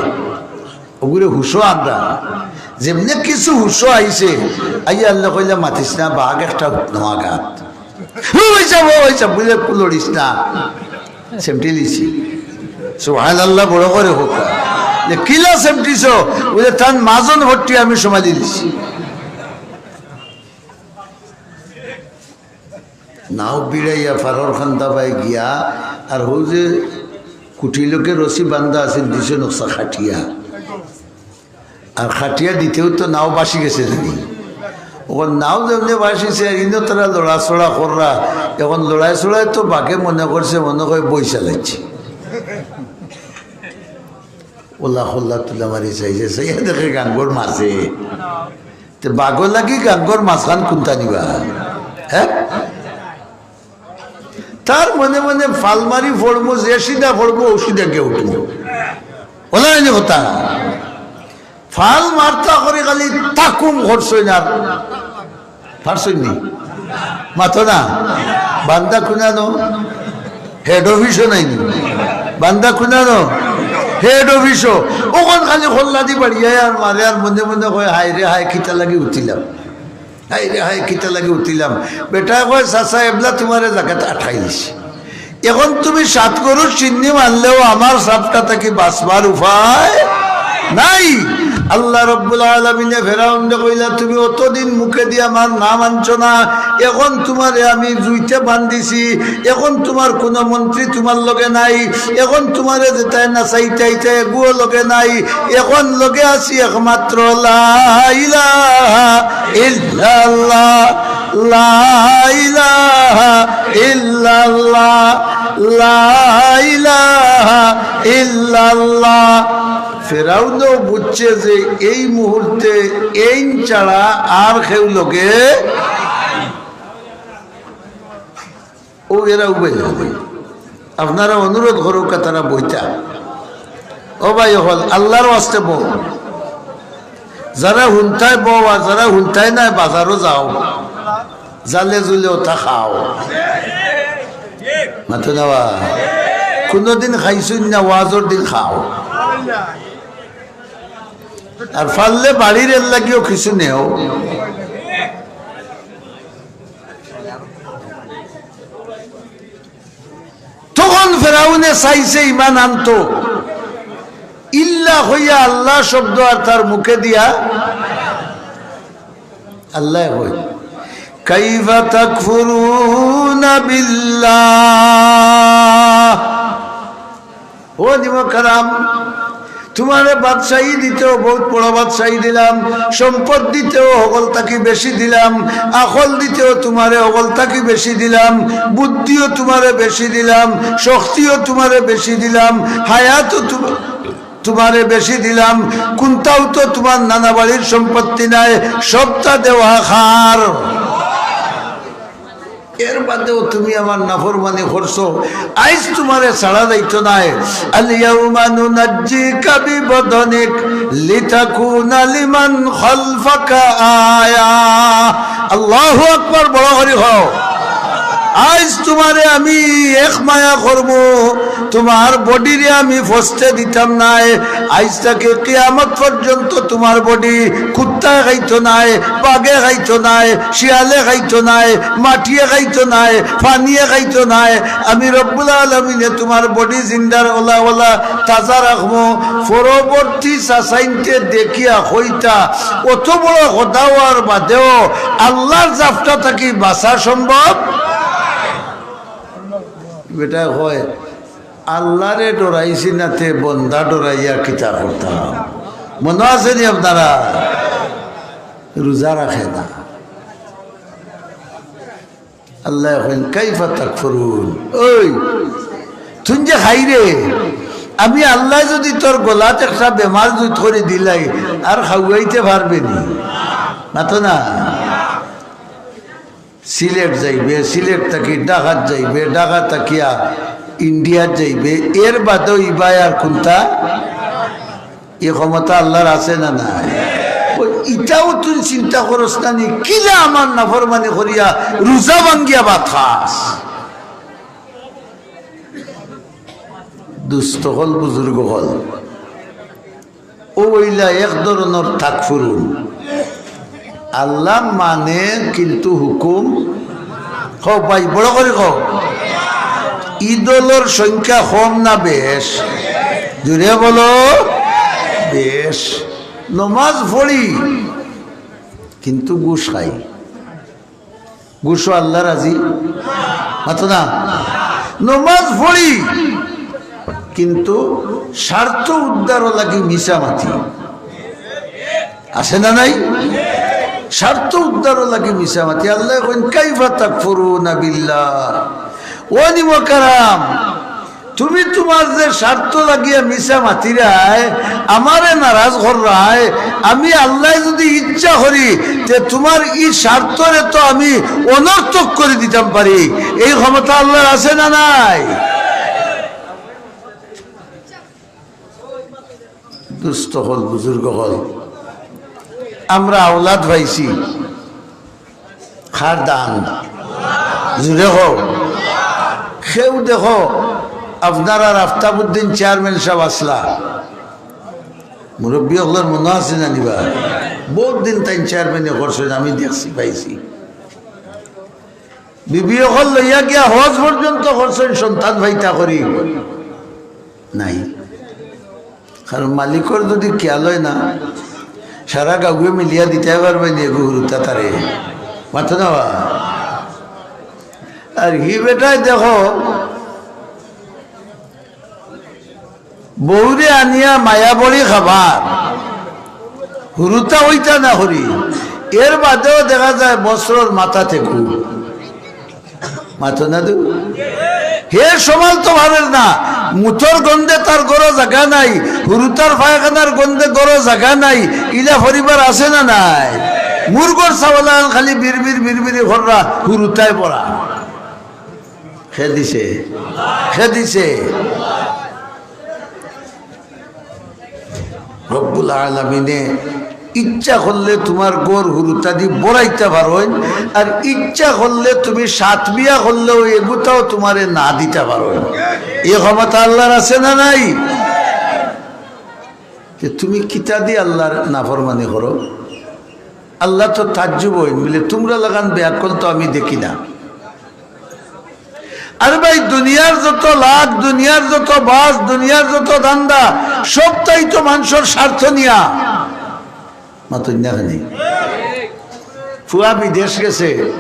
অগুরে হুশো আনরা। যেমনে কিছু হুশো আইছে, আইয়া আল্লায় কইলা, "মাতিস না, বাঘ একটা হুকনো আঘাত।" "ও ভাই সাব, ও ভাই সাব," বুলে, "কুলড়িস না।" সেমটি লিছি। সুবহানাল্লাহ বড় করি কউক্কা। যে কিলা সেমটিছো? বুলে, "তান মাজন ভর্তি আমি সমালি লিছি।" নাও বিড়াইয়া ফারর কান্দা বায় গিয়া, আর হউ যে কুটিলকে রশি বান্ধা আছিল, দিছে নকশা খাটিয়া। আর খাটিয়া দিতেউ তো নাও ভাসি গেছে জানি। অখন নাও যেমনে ভাসিছে, আর ইনো তারা লড়াচড়া কররা। এখন লড়াই চড়াই তো বাঘে মনে করছে, মনে কয় বই চালাইছে। অলা কল্লা তুলা মারি চাইছে, চাইয়া দেখে গাঙ্গর মাঝে। তে বাঘর লাগি গাঙ্গর মাঝখান কুনটা নিবা? হে? তার মনে মনে ফাল মারি পড়মু, যে সিধা পড়মু, অউ সিধা গিয়া উঠমু। অলা নানি কথা? ফাল মারতা করি খালি তাকুম করছইন আর পারছইন নি? মাতো না। বান্দা কুনানো? হেড অফিসও নাই নি? বান্দা কুনানো? হেড অফিসও। অখন খালি খল্লাদি বাড়িয়ায় আর মারে আর মনে মনে কয়, "হায় রে হায়, কিতা লাগি উঠিলাম।" হায় রে হায়, কিতা লাগি উঠিলাম। বেটায় কয়, "চাচা, এবলা তুমারে জাগাত আটকাই দিছি। অখন তুমি সাত গরুর শিন্নি মারলেও আমার সাপটা থাকি বাঁচবার উপায় নাই।" আল্লাহ রব্বুল আলামিনে ফেরাউনরে কইলা, "তুমি অতদিন মুখেদি আমার নাম আনছো না, অখন তুমারে আমি জুইতে বান্ধিছি, অখন তুমার কুনু মন্ত্রী তুমার লগে নাই, অখন তুমারে যেতায় নাচাইতায় এগুও লগে নাই, অখন লগে আছি একমাত্র লা ইলাহা ইল্লাল্লাহ, লা ইলাহা ইল্লাল্লাহ, লা ইলাহা ইল্লাল্লাহ।" ফেরাউনও বুঝছে যে এই মুহূর্তে এইন ছাড়া আর কেউ লগে অউ এরা উবাই যাইবো। আপনারা অনুরোধ করউক্কা তারা বইতা। ও ভাই অকল, আল্লাহর ওয়াস্তে বও। যারা হুনতায় বও আর যারা হুনতায় নায় বাজারো যাও, জালে জুলে অতা খাও। মাতো না বা? কুনুদিন খাইছইন না, ওয়াজর দিন খাও। আর পারলে বাড়ির এর লাগিও কিছু নেও। তখন ফেরাউনে চাইছে ইমান আনতো, ইল্লা কইয়া আল্লাহ শব্দ আর তার মুখে দিয়া আল্লায় কয়, "কাইফা তাকফুরুনা বিল্লাহ।" ও দিমকরাম, তুমারে বাদশাহী দিতেও বউত বড় বাদশাহী দিলাম, সম্পদ দিতেও হকল থাকি বেশি দিলাম, আকল দিতেও তুমারে হকল থাকি বেশি দিলাম, বুদ্ধিও তুমারে বেশি দিলাম, শক্তিও তুমারে বেশি দিলাম, হায়াতও তুম-, তুমারে বেশি দিলাম, কুন্তাও তো তুমার নানা বাড়ির সম্পত্তি নায়, সবটা দেওয়া কার। এর বাদেও তুমি আমার নাফরমানি করছো, আইজ তুমারে ছাড়া যাইতো নায়। আল ইয়াউমা নুনাজ্জিকা বিবাদানিক লিতাকুনা লিমান খালফাকা আয়া। আল্লাহু আকবার, বড় করি কও। আইজ তুমারে আমি এক মায়া করমু, তুমার বডিরে আমি ফসতে দিতাম নায়। আইজ থাকি কিয়ামত পর্যন্ত তুমার বডি কুত্তায় খাইতো নায়, বাঘে খাইতো নায়, শিয়ালে খাইতো নায়, মাটিয়ে খাইতো নায়, পানিয়ে খাইতো নায়। আমি রব্বুল আলামিনে তুমার বডি জিন্দার ওলা ওলা তাজা রাখমু। পরবর্তী চাচাইন্তে দেখিয়া কইতা, অত বড় কথা অওয়ার বাদেও আল্লাহর জাফটা থাকি বাঁচা সম্ভব? বেটায় কয়, "আল্লাহরে ডরাইছি না তে বন্দা ডরাইয়া কিতা করতাম?" মনো আছে নি আপনারা? রোজা রাখে না। আল্লায় কইন, "কাইফা তাকফুরুন?" ওই, তুই যে খাইরে, আমি আল্লায় যুদি তোর গলাত একটা বেমার জুত করি দিলাই, আর খাওয়াইতে পারবে নি? মাতো না। সিলেট যাইবে, সিলেট থাকি ঢাকাত যাইবে, ঢাকা থাকিয়া ইন্ডিয়াত যাইবে, এর বাদেও ইবায় আর কুন্তা ই ক্ষমতা আল্লাহর আছে না নাই? ওই ইটাও তুই চিন্তা করস না নি, কিলা আমার নাফরমানি করিয়া রোজা ভাঙ্গিয়া ভাত খাস? দুস্ত অকল, বুজুর্গ অকল, অউ অইলা এক ধরনর তাকফুরুন। আল্লাহ মানে কিন্তু হুকুম, কও ভাই, বড় করি কও। ই দলর সংখ্যা কম না বেশ? জুরে বলো, বেশ। নমাজ পড়ি, কিন্তু ঘুষ খাই। ঘুষও আল্লাহ রাজি? মাতো না। নমাজ পড়ি, কিন্তু স্বার্থ উদ্ধারও লাগি মিছা মাতি। আছে না নাই? স্বার্থ উদ্ধারও লাগি মিছা মাতি। আল্লায় কইন, "কাইফা তাকফুরুনা বিল্লাহ?" ও নিমকরাম, তুমি তুমার যে স্বার্থ লাগিয়া মিছা মাতিরায়, আমারে নারাজ কররায়, আমি আল্লায় যুদি ইচ্ছা করি, তে তুমার ই স্বার্থরে তো আমি অনর্থক করি দিতাম পারি। এই ক্ষমতা আল্লার আছে না নাই? দুস্ত অকল, বুজুর্গ অকল, আমরা আওলাদ পাইছি, কার দান? জুরে কও। কেউ দেখো, আপনারার আফতাবউদ্দিন চেয়ারম্যান সাব আছলা, মুরব্বি অকলর মনো আছে জানি বা? বউত দিন তাইন চেয়ারম্যানি করছইন, আমি দেখছি, পাইছি। বিবি অকল লইয়া গিয়া হজ পর্যন্ত করছইন, সন্তান পাইতা করি নাই। কারণ মালিকর যুদি খিয়াল অয় না, সারা গাউয়ে মিলিয়া দিতায় পারবায় নি এগু হুরুতা তারে? মাতো না বা? আর হি বেটায় দেখো, বউরে আনিয়া মায়া বড়ি খাবার, হুরুতা অইতা না করি, এর বাদেও দেখা যায় বছরর মাথা থেকু। মাতো না দু। হে সমালতো পারের না, মুতর গন্ধে তার ঘরো জাগা নাই, হুরুতার পায়খানার গন্ধে ঘরো জাগা নাই, ইলা পরিবার আছে না নাই? মুরগর ছাওয়ালান খালি বিড়বিড় বিড়বিড়ি কররা, হুরুতায় ভরা। কে দিছে? কে দিছে? রব্বুল আলামিনে ইচ্ছা করলে তুমার ঘর হুরুতাদি ভরাইতা পারইন, আর ইচ্ছা করলে তুমি সাত বিয়া করলেও এগুতাও তুমারে না দিতা পারইন। ই ক্ষমতা আল্লার আছে না নাই? তে তুমি কিতাদি আল্লার নাফরমানি করো? আল্লা তো তাজ্জুব অইন, বলে, তুমরা লাখান বেআক্কল তো আমি দেখি না। আরে ভাই, দুনিয়ার যত লাখ, দুনিয়ার যত বাস, দুনিয়ার যত ধান্দা, সবটাই তো মানষর স্বার্থ নিয়া। মাতইন না কেনে? ফুয়া বিদেশ গেছে,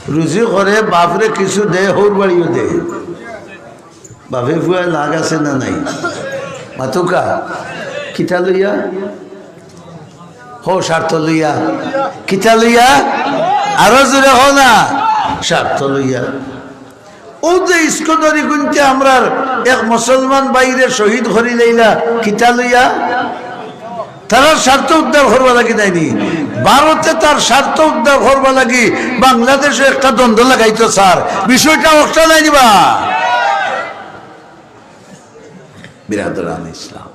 রুজি করে, বাফরে কিছু দেয়, হউর বাড়িও দেয়। বাফে ফুয়ায় লাগ আছে না নাই? মাতুক্কা, কিতা লইয়া? হো, স্বার্থ লইয়া। কিতা লইয়া? আরো জুরে হো না, স্বার্থ লইয়া। অউ যে ইস্কন্দরি গুনতে আমরার এক মুসলমান ভাইরে শহীদ করিলাইলা, কিতা লইয়া? তারার স্বার্থ উদ্ধার করবার লাগি নায়নি? ভারতে তার স্বার্থ উদ্ধার করবার লাগি বাংলাদেশো একটা দ্বন্দ্ব লাগাইতো চার। বিষয়টা অটা নায়নি বা? বিরাদরান ইসলাম,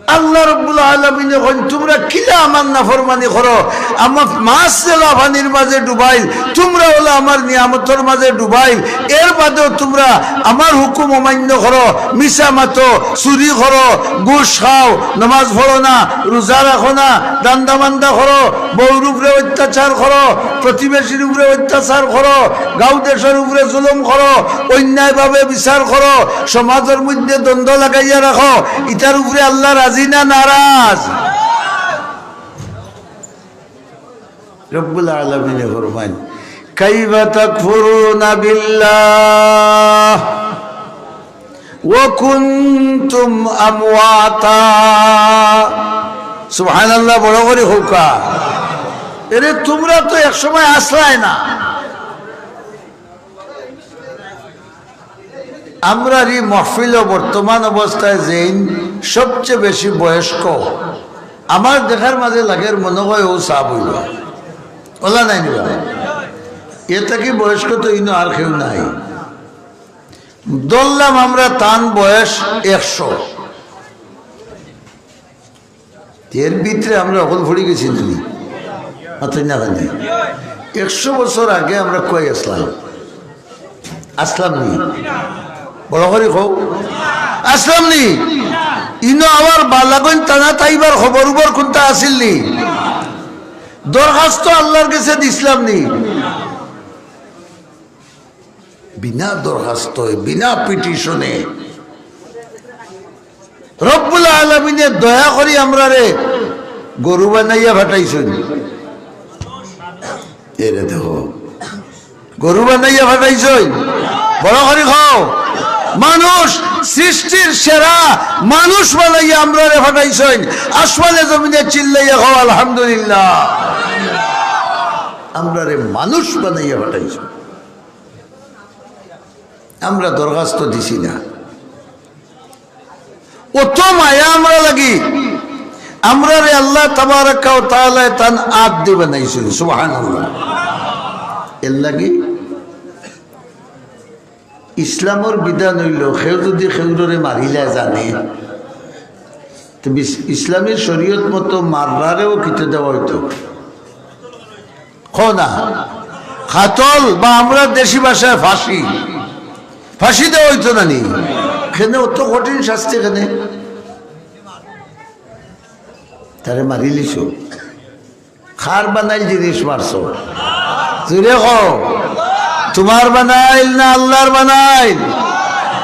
আল্লা রব্বুল আলামিনে কইন, তুমরা কিলা আমার নাফরমানি করো? আমার মাছ যেলা পানির মাঝে ডুবাইল, তুমরা অলা আমার নিয়ামতর মাঝে ডুবাইল। এর বাদেও তুমরা আমার হুকুম অমাইন্য করো, মিছা মাতো, চুরি করো, ঘুষ খাও, নমাজ পড়ো না, রুজা রাখো না, ধান্দা-মান্দা করো, বউর উপরে অত্যাচার করো, প্রতিবেশীর উপরে অত্যাচার করো, গাঁও দেশর উপরে জুলুম করো, অন্যায়ভাবে বিচার করো, সমাজর মধ্যে দ্বন্দ্ব লাগাইয়া রাখো, ইতার উপরে আল্লা রাজি না নারাজ? রব্বুল আলামিনে ফরমাইন, "কাইফা তাকফুরুনা বিল্লাহ ওয়া কুনতুম আমওয়াতা।" সুবহানাল্লাহ, বড় করি কউক্কা। এরে, তুমরা তো এক সময় আছলায় না। আমরার ই মহফিলো বর্তমান অবস্থায় যেইন সবচেয়ে বেশি বয়স্ক, আমার দেখার মাঝে লাগের মনো অয় অউ সাব অইবা। অলা নায়নি বা? এর থাকি বয়স্ক তো ইনো আর কেউ নাই। ধরলাম আমরা তান বয়স একশো। এর ভিতরে আমরা হকল পড়ি গেছি নানি? মাতইন না কেনে? একশো বছর আগে আমরা কই আছলাম? আছলাম নি? বড় করি কও। আছলাম নি? ইনো আবার বালাগঞ্জ থানাত আইবার খবর-উবর কুন্তা আছিল নি? দরখাস্ত আল্লার গেছে দিছলাম নি? বিনা দরখাস্তয়, বিনা পিটিশনে রব্বুল আলামিনে দয়া করি আমরারে গরু বানাইয়া পাঠাইছইন। এরে দেখো, গরু বানাইয়া পাঠাইছইন। বড় করি কও, মানুষ, সৃষ্টির সেরা মানুষ বানাইয়া আমরারে পাঠাইছইন। আসমানে জমিনে চিল্লাইয়া কও, আলহামদুলিল্লাহ। আমরারে মানুষ বানাইয়া পাঠাইছইন। আমরা দরখাস্ত দিছি না। অত মায়া আমরার লাগি, আমরারে আল্লাহ তাবারাকা ওয়া তাআলায় তান আত দি বানাইছইন। সুবহানাল্লাহ। এরলাগি ইসলামর বিধান অইলো, কেউ যুদি কেউররে মারিলা জানে, তে বিস-, ইসলামী শরীয়ত মতো মাররারেও কিতা দেওয়া অইতো? কও না, কাতল বা আমরার দেশি ভাষায় ফাঁসি, ফাঁসি দেওয়া অইতো না নি? কেনে অত কঠিন শাস্তি কেনে? তারে মারিলিছো। কার বানাইল জিনিস মারছো? জুরে কও, তুমার বানাইল না আল্লার বানাইল?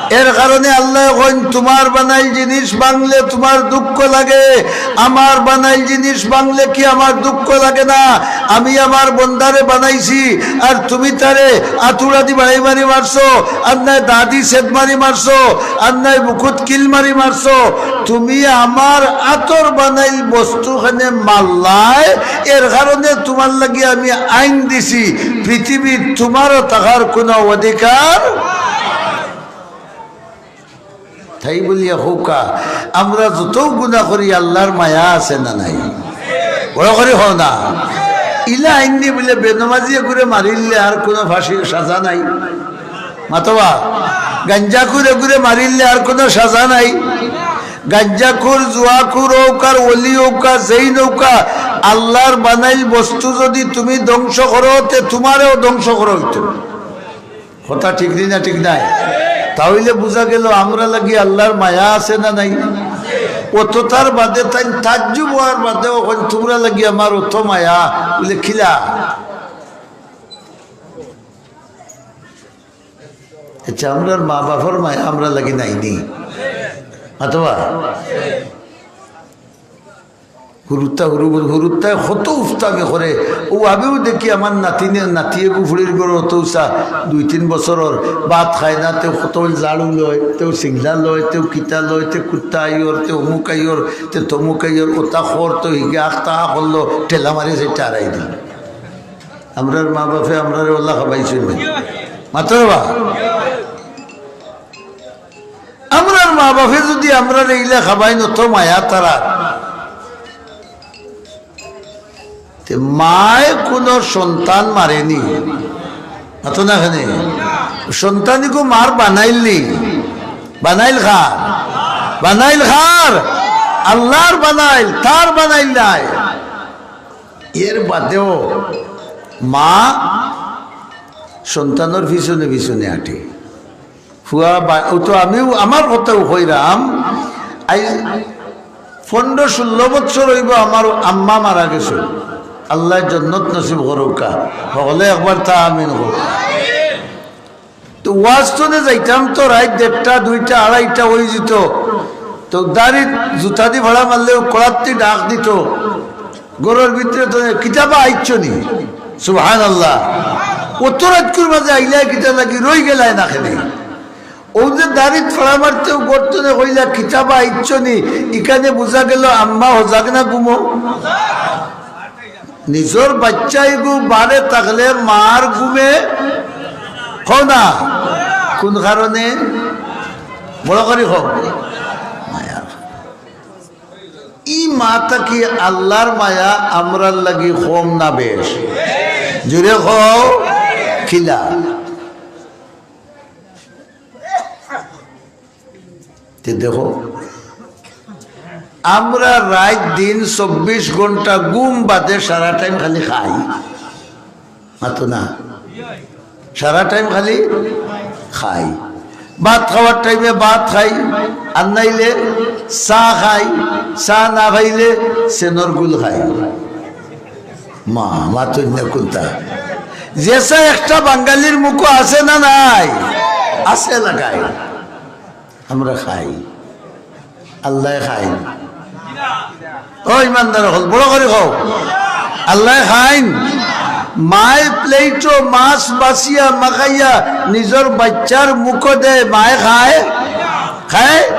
এর কারণে আল্লায় কইন, তুমার বানাইল জিনিস ভাংলে তুমার দুঃখ লাগে, আমার বানাইল জিনিস ভাংলে কি আমার দুঃখ লাগে না? আমি আমার বন্দারে বানাইছি, আর তুমি তারে আতুড়া দি বাড়াই মারি মারছো, আর নায় দাদি সেদ মারি মারছো, আর নায় বুকুত কিল মারি মারছো। তুমি আমার আতর বানাইল বস্তু খানে মারলায়, এর কারণে তুমার লাগি আমি আইন দিছি, পৃথিবীত তুমারও থাকার কুনু অধিকার। তাই বুলিয়া কউক্কা, আমরা যতউ গুনা করি, আল্লার মায়া আছে না নাই? বড় করি কও না। ইলা আইন নি বুলে বেনমাজি এগুরে মারিলে আর কুনু ফাঁসির সাজা নাই। মাতবা, গাঞ্জাখুর এগুরে মারিলে আর কুনু সাজা নাই। গাঞ্জাখুর, জুয়াখুর অউক্কা, আর ওলি অউক্কা, যেইন অউক্কা, আল্লার বানাইল বস্তু যুদি তুমি ধ্বংস করো, তে তুমারেও ধ্বংস করা অইতো। কথা ঠিক নি না ঠিক নায়? তা অইলে বুঝা গেল আমরার লাগি আল্লার মায়া আছে না নাই? অততার বাদে তাইন তাজ্জুব অওয়ার বাদেও কইন, তুমরার লাগি আমার অত মায়া, বুলে কিলা? আচ্ছা, আমরার মা বাফর মায়া আমরার লাগি নাই নি? অথবা হুরুত্তা হুরু-, হুরুত্তায় কত উফতামি করে। অউ আমিও দেখি আমার নাতিনে, নাতিয়ে গু ফুড়ির ঘরো অত উচা দুই তিন বছরর, ভাত খায় না, তেউ কত ঝাড়ু লয়, তেউ সিংলা লয়, তেউ কিতা লয়, তেউ কুত্তা আইয়র, তেউ অমুক আইয়র, তেউ তমুক আইয়র, অতা কর, তেউ হিগে আখতা করলো, ঠেলা মারি সেটা হারাই দিল। আমরার মা বাফে আমরারে অলা খাবাইছইন নি? মাতবা। আমরার মা বাফে যুদি আমরারে ইলা খাবাইন, অত মায়া তারার, তে মায় কুনু সন্তান মারে নি? মাতো না কেনে? সন্তান ইগু মার বানাইল নি? বানাইল কার? বানাইল কার? আল্লার বানাইল, তার বানাইল নায়। এর বাদেও মা সন্তানর পিছনে পিছনে আটে। ফুয়া বা-, অউ তো আমিও আমার কথাউ কইরাম, আইজ পনরো ষোলো বছর অইবো আমার আম্মা মারা গেছইন। আল্লায় জন্নত নসিব করউক্কা। হকলে একবার তা আমিন কউক্কা। তো ওয়াজ থনে যাইতাম তো রাইত দেড়টা, দুইটা, আড়াইটা অইযিতো। তো দাড়িত জুতা দি ফাড়া মারলেউ কড়াত্তি ডাক দিতো। ঘরর ভিতরে তো কিতাবা আইচ্ছ নি? সুবহানাল্লাহ। অত রাইতকুর মাঝে আইলায় কিতার লাগি, রইগেলায় না কেনে? অউ যে দাড়িত ফাড়া মারতেউ ঘর থনে কইলা, "কিতাবা আইচ্ছ নি?" ইখানে বুঝা গেল আম্মা হজাগ না ঘুমো? নিজর বাইচ্চা ইগু বারে থাকলে মার ঘুমে কও না। কুন কারণে? বড় করি কও। মায়ার। ই মা থাকি আল্লার মায়া আমরার লাগি কম না বেশ? জুরে কও, কিলা? তে দেখো, আমরা রাইত দিন চব্বিশ ঘন্টা ঘুম বাদে সারা টাইম খালি খাই। মাতো না? সারা টাইম খালি খাই। ভাত খাওয়ার টাইমে ভাত খাই, আর নাইলে চা খাই, চা না খাইলে সেনর গুল খাই। মা, মাতইন না কুনতা? যে চা একটা বাঙালির মুখো আছে না নাই? আছে লাগাই। আমরা খাই, আল্লায় খাইন। ও ইমানদার অকল, বড় করি কও, আল্লায় খাইন। মায় প্লেটো মাছ বাছিয়া মাখাইয়া নিজর বাইচ্চার মুখো দেয়, মায় খায়? খায়?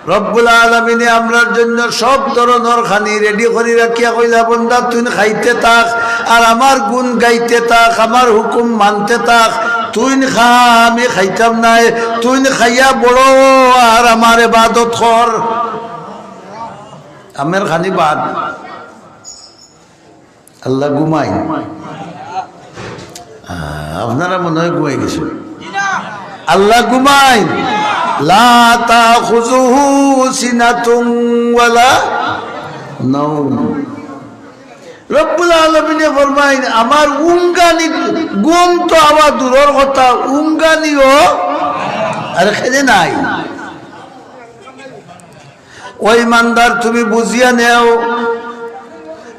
রব্বুল আলামিনে আমরার জন্য সব ধরনর খানি রেডি করি রাখিয়া কইলা, "বন্দা, তুই খাইতে থাক, আর আমার গুণ গাইতে থাক, আমার হুকুম মানতে থাক।" তুইন খা, আমি খাইতাম নায়, তুইন খাইয়া বড় অ আর আমার এবাদত কর। আমের খানি বাদ। আল্লাহ ঘুমাইন? আহ, আপনারা মনে হয় ঘুমাই গেছেন। আল্লাহ ঘুমাইন? লা তাখুযুহু সিনাতুন ওয়ালা নাওম। রব্বুল আলামিনে ফরমাইন, আমার উঙ্গানি, ঘুম তো আবার দূরর কথা, উঙ্গানিও আর খেদে নাই। ও ইমানদার, তুমি বুঝিয়া নেও,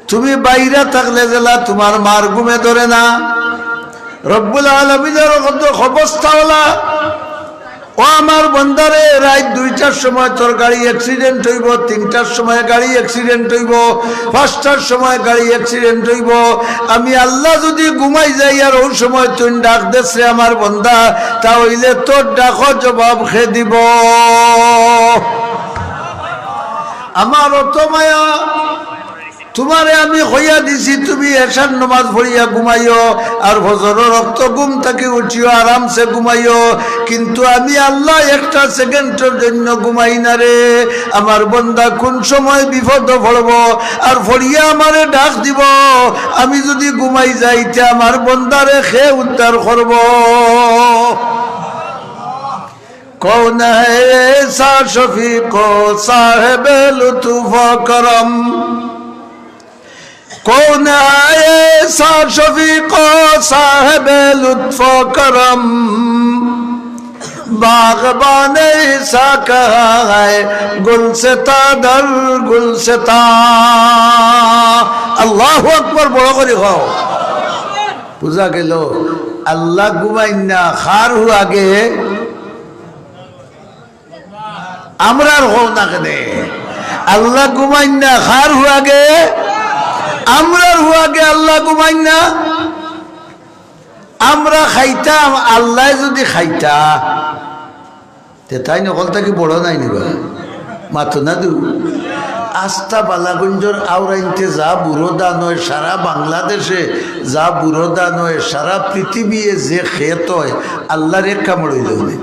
তুমি বাইরে থাকলে যেলা তোমার মার ঘুমে ধরে না। রব্বুল আলামিনের কত অবস্থা অলা। ও আমার বন্দারে, রাইত দুইটার সময় তোর গাড়ি accident অইবো, তিনটার সময় গাড়ি accident অইবো, পাঁচটার সময় গাড়ি accident অইবো। আমি আল্লাহ যদি ঘুমাই যাই আর অউ সময় তুই ডাক দেস রে আমার বন্দা, তা অইলে তোর ডাকো জবাব খে দিবো? আমার অত মায়া, তুমারে আমি কইয়া দিছি, তুমি এশার নমাজ পড়িয়া ঘুমাইও, আর ফজরর অক্ত ঘুম থাকি উঠিও, আরামসে ঘুমাইও। কিন্তু আমি আল্লাহ একটা সেকেন্ডর জন্য ঘুমাই না রে। আমার বন্দা কোন সময় বিপদ পড়বো আর পড়িয়া আমারে ডাক দিবো, আমি যদি ঘুমাই যাই, তে আমার বন্দারে খে উদ্ধার করবো? کون ہے ایسا شفیق و صاحب لطف و کرم؟ کون ہے ایسا شفیق و صاحب لطف و کرم؟ باغبان ایسا کہاں ہے گلستاں در گلستاں؟ আল্লাহু আকবার, বড় করি কও। বুঝা গেল, আল্লাহ ঘুমাইন না, কার হু আগে? আমরার হউ না কেনে? আল্লাহ ঘুমাইন না, কার হু আগে? আমরার হু আগে আল্লাহ ঘুমাইন না? আমরা খাইতাম, আল্লায় যদি খাইতা, তে তাইন অকল থাকি বড় নায় নি বা? মাতো না দু। আস্তা বালাগঞ্জর আওরাইন্তে যা বুরো ধান অয়, সারা বাংলাদেশে যা বুরো ধান অয়, সারা পৃথিবীয়ে যে খেত অয়, আল্লার এক কামড় অইলেও নাই।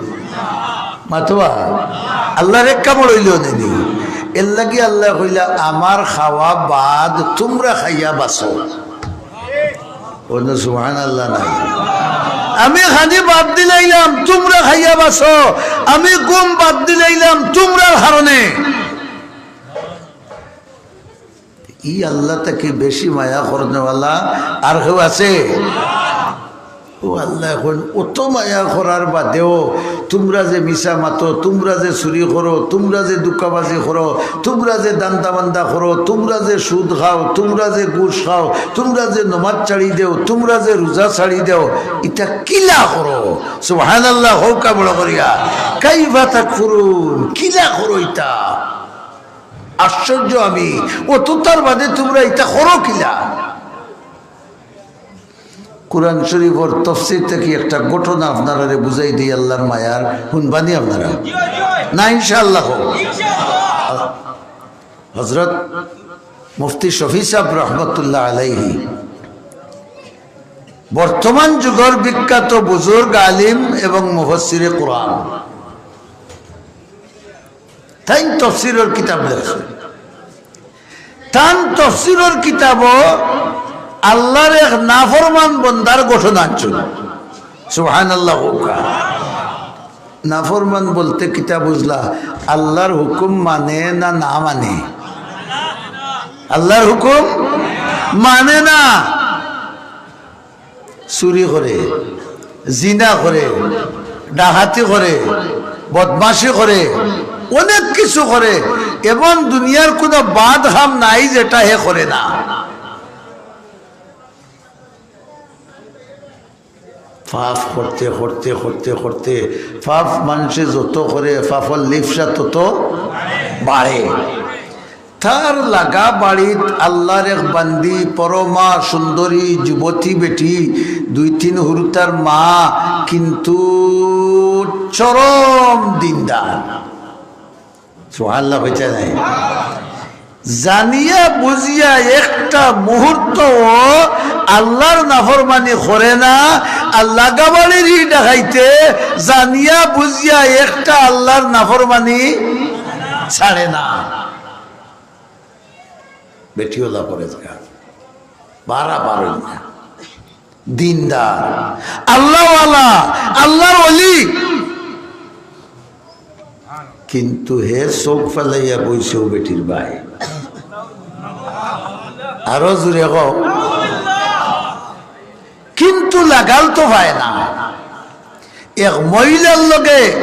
মাতো বা, আল্লার এক কামড় অইলেও নাই নি। এরলাগি আল্লায় কইলা, আমার খাওয়া বাদ, তুমরা খাইয়া বাঁচো। অন্য সুবহানাল্লাহ নাই। আমি খানি বাদ দিলাইলাম, তুমরা খাইয়া বাঁচো। আমি ঘুম বাদ দিলাইলাম, তুমরার কারণে। ই আল্লাহ থাকি বেশি মায়া করনেওয়ালা আর কেউ আছে? ও আল্লাহ, এখন অত মায়া করার বাদেও তুমরা যে মিছা মাতো, তুমরা যে চুরি করো, তুমরা যে ধুকাবাজি করো, তুমরা যে ধান্দা-বান্দা করো, তুমরা যে সুদ খাও, তুমরা যে ঘুষ খাও, তুমরা যে নমাজ ছাড়ি দেও, তুমরা যে রোজা ছাড়ি দেও, ইতা কিলা করো? সুবহানাল্লাহ, হউক্কা বড় করিয়া। কাইফা তাকফুরুন, কিলা করো ইতা? আশ্চর্য আমি, অততার বাদে তুমরা ইতা করো কিলা? কোরআন শরীফর তফসির থাকি একটা ঘটনা আপনারারে বুঝাই দেই, আল্লার মায়ার, হুনবানি আপনারা? না, ইনশাআল্লাহ। হজরত মুফতি শফি সাব রহমতুল্লাহ আলাইহি বর্তমান যুগর বিখ্যাত বুজুর্গ আলিম এবং মুফাসসিরে কোরআন। তাইন তফসিরর কিতাব লেখছইন। তান তফসিরর কিতাবো আল্লার এক নাফরমান বন্দার ঘটনা আনছইন। সুবহানাল্লাহ কউক্কা। নাফরমান বলতে কিতা বুঝলা? আল্লার হুকুম মানে না না মানে? আল্লার হুকুম মানে না। চুরি করে, জিনা করে, ডাকাতি করে, বদমাশি করে, অনেক কিছু করে। এমন দুনিয়ার কোনো বাদ কাম নাই যেটা হে করে না। পাপ করতে, করতে, করতে, করতে, পাপ মানষে যত করে, পাপর লিপ্সা তত বাড়ে। তার লাগা বাড়িত আল্লার এক বান্দি, পরমা সুন্দরী যুবতী বেটি, দুই তিন হুরুতার মা, কিন্তু চরম দিনদার। সুবহানাল্লাহ কইতা নাই? জানিয়া বুঝিয়া একটা মুহূর্তও আল্লার নাফরমানি করে না, আর লাগাবাড়ির ই ডাকাইতে জানিয়া বুঝিয়া একটা আল্লাহর নাফরমানি ছাড়ে না। বেটিওয়ালা পরেজগার, বাড়া বাড়ই না, দিনদার, আল্লাহওয়ালা, আল্লাহর ওলি। কিন্তু হে চোখ ফালাইয়া বইছে অউ বেটির বায়। আরো জোরে কও। কিন্তু লাগাল তো পায় না। এক মহিলার লগে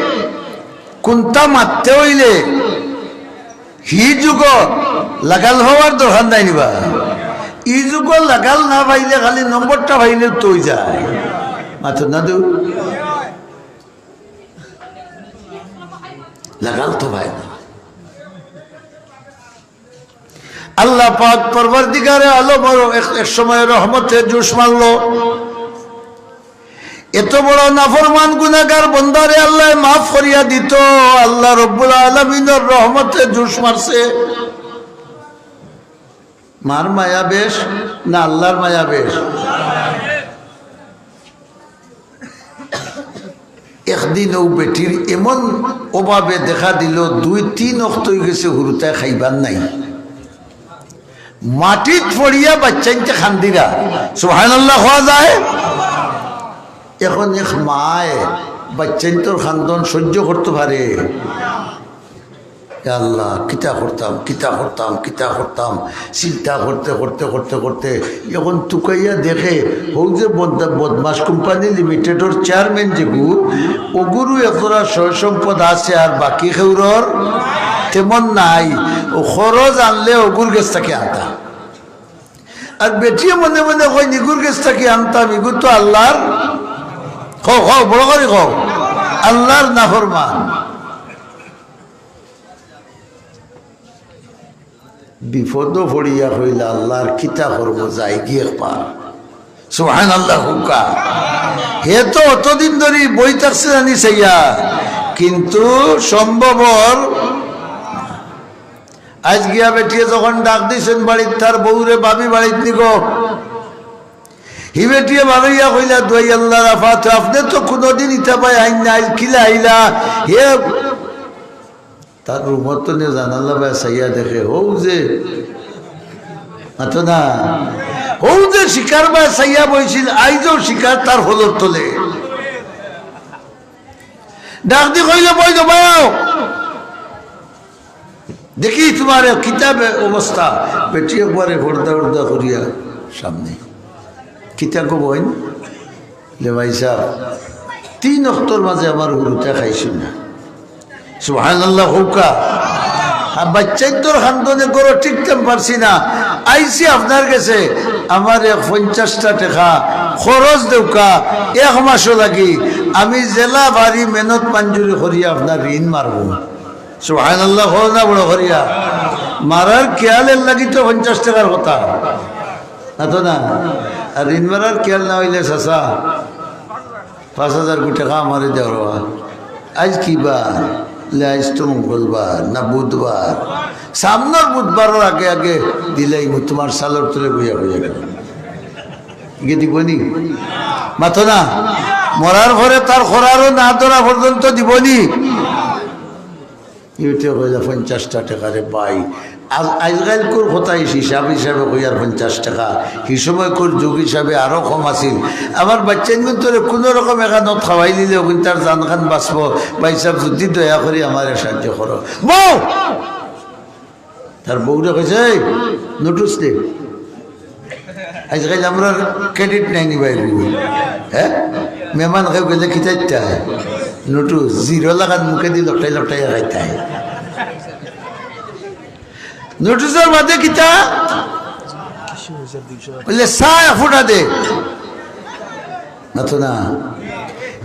কুন্তা মাততে অইলে হি যুগো লাগাল পাওয়ার দরকার নাই নি বা? ই যুগো লাগাল না পাইলে খালি নম্বরটা পাইলে তো অই যায়। মাতো না দু লাগাল তো পায় না। আল্লাহ পাক পরওয়ারদিগারে আলমর এক, এক সময় রহমতে জোশ মারলো। এত বড় নাফরমান গুনাহগার বন্দারে আল্লায় মাফ করিয়া দিত। আল্লাহ রব্বুল আলামিনর রহমতে জোশ মারছে। মার মায়া বেশ না আল্লাহর মায়া বেশ? একদিন অউ বেটির এমন অভাবে দেখা দিল, দুই তিন অক্ত অই গেছে হুরুতায় খাইবার নাই, মাটিত পড়িয়া বাইচ্চাইন্তে কান্দিরা। সুবহানাল্লাহ কওয়া যায়? এখন এক মায় বাইচ্চাইন্তর কান্দন সহ্য করতে পারে? ইয়া আল্লাহ, কিতা করতাম, কিতা করতাম, কিতা করতাম, চিন্তা করতে, করতে, করতে, করতে, এখন তুকাইয়া দেখে, হউ যে বদ-, বদমাস কোম্পানি লিমিটেডর চেয়ারম্যান যেগু, অগুরু একজরা সয় সম্পদ আছে, আর বাকি কেউরর তেমন নাই। অউ খরচ আনলে অগুর গেছ থাকি আনতা। আর বেটিয়ে মনে মনে কয়, "ইগুর গেছ থাকি আনতাম, ইগু তো আল্লাহর।" কও, কও, বড় করি কও, "আল্লাহর নাফরমান।" বিপদো পড়িয়া কইলা, "আল্লাহর কিতা করমু, যাইগি একবার।" সুবহানাল্লাহ কউক্কা। হে তো অতদিন ধরি বই থাকছে জানি চাইয়া, কিন্তু সম্ভব অর আইজ গিয়া বেটিয়ে যখন ডাক দিছইন বাড়িত, তার বউরে, "ভাবি বাড়িত নি গো?" হি বেটিয়ে বারইয়া কইলা, "দুয়াই আল্লাহর আফা, তো আপনে তো কুনুদিন ইতা বায় আইন না, আইজ কিলা আইলা?" হে তার রুমর তনে জানালা বায় চাইয়া দেখে, হউ যে, মাতো না, হউ যে শিকার বায় চাইয়া বইছিল, আইজও শিকার তার ফলর তলে। ডাক দি কইল, "বই দো, বায়াও। দেখি তুমার কিতা অবস্থা।" বেটি একবারে পর্দা উর্দা করিয়া সামনে। "কিতা গো বইন?" "লে ভাইসাব, তিন অক্তর মাঝে আমার হুরুতায় খাইছইন না।" সুবহানাল্লাহ কউক্কা। আর বাইচ্চাইন্তর কান্দনে ঘরো টিকতাম পারছি না, আইছি আপনার গেছে, আমারে পঞ্চাশটা টেকা খরচ দেউক্কা, এক মাসো লাগি আমি যেলা পারি মেহনত মজুরি করি আপনার ঋণ মারমু। সুবহানাল্লাহ কও না বড় করিয়া। মারার খেয়ালর লাগি তো পঞ্চাশ টেকার কথা, মাতো না? আর ঋণ মারার খেয়াল না অইলে চাচা, পাঁচ হাজার কো টেকা আমারে দেও রে বা। আইজ কি বার? লে আইজ তো মঙ্গলবার না বুধবার। সামনর বুধবারর আগে আগে দিলাইমু, তুমার চালর তলে বইয়া বইয়া গেল। ইগে দিবনি? মাতো না। মরার পরে তার খরারও না ধরা পর্যন্ত দিবনি? ইউতে কইলা, "পঞ্চাশটা টেকা রে ভাই।" আজ, আইজকাইলকুর কথা হিসাব হিসাবে কইয়ার পঞ্চাশ টেকা, হি সময়কুর যুগ হিসাবে আরো কম আছিল। আমার বাইচ্চাইন্তরে কুনু রকম এখান খাওয়াই দিলে অগুইন তার জানখান বাঁচবো। ভাইসাব, যুদি দয়া করি আমারে সাহায্য করো। বউ! তার বউরে কইছে, "এই, নোটুস দে।" আইজকাইল আমরার credit নাই নি ভাই, হে? মেহমান কেউ গেলে কিতা দিতা? নোটুস, জিরো লাখান মুখেদি লটকাই লটকাই খাইতা। নোটুসর বাদে কিতা? বলে, "চা এক ফুটা দে।" মাতো না।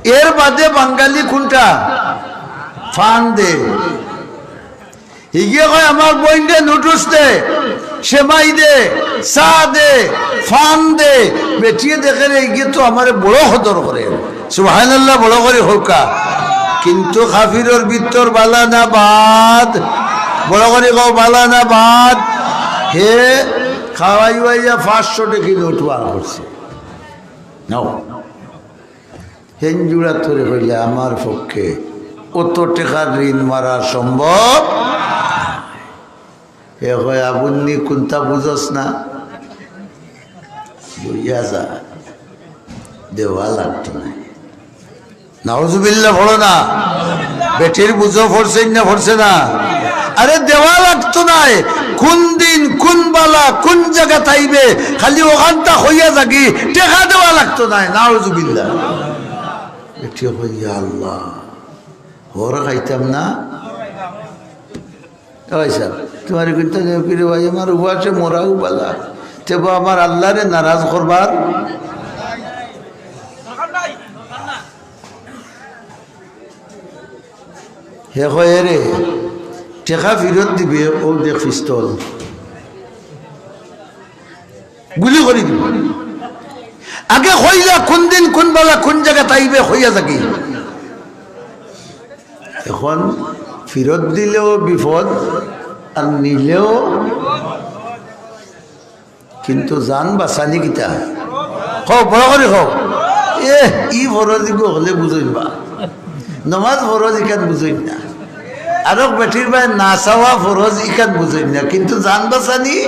এর বাদে বাঙালি কুনটা? পান দে। হিগিয়ে কয়, "আমার বইনরে নোটুস দে, সেমাই দে, চা দে, পান দে।" বেটিয়ে দেখের, হিগিয়ে তো আমারে বড় কদর করের। সুবহানাল্লাহ, বড় করি কউক্কা। কিন্তু কাফিরর ভিতর বালা না বাদ? বড় করি কও, বালা না বাদ? হে খাওয়াইয়া পাঁচশো টেকি নোট বার করছে। নাও। সেন জুড়া তোরে কইলে আমার পক্ষে অত টেকার ঋণ মারা সম্ভব। এ কয়, "আবুন্নি কুন্তা বুঝস না?" বুঝিয়া যা, দেওয়া লাগতো না। নাউজুবিল্লাহ পড়ো না। বেটির বুঝো পড়ছে না, পড়ছে না? আরে দেওয়া লাগতো নায়। কোন দিন, কোন বালা, কোন জাগাত আইবে, খালি অখানটা কইয়া যাগি, টেকা দেওয়া লাগতো নায়। নাউজুবিল্লাহ। বেটি কই, "ইয়া আল্লাহ, হর খাইতাম না।" ওই সাহেব, তোমার কিন্তু কিরে ভাই, আমার উপাসে মরাও বালা। তেবা আমার আল্লাহরে নারাজ করবার। হে কয়, "এরে, টেকা ফিরত দিবে, ও দেখ পিস্তল, গুলি করি দিবে।" আগে কইলা কোন দিন, কোন বালা, কোন জাগাত আইবে, কইয়া যাগি। এখন ফিরত দিলেও বিপদ, আর নিলেও কিন্তু জান বাঁচানি কিতা? কও, বড় করি কও। এ, ই ফরজ ইগু হকলে বুঝইন বা। নমাজ ফরজ ইখান বুঝইন না। আরক বেটির বায় না চাওয়া ফরজ ইখান বুঝইন না। কিন্তু জান বাঁচানি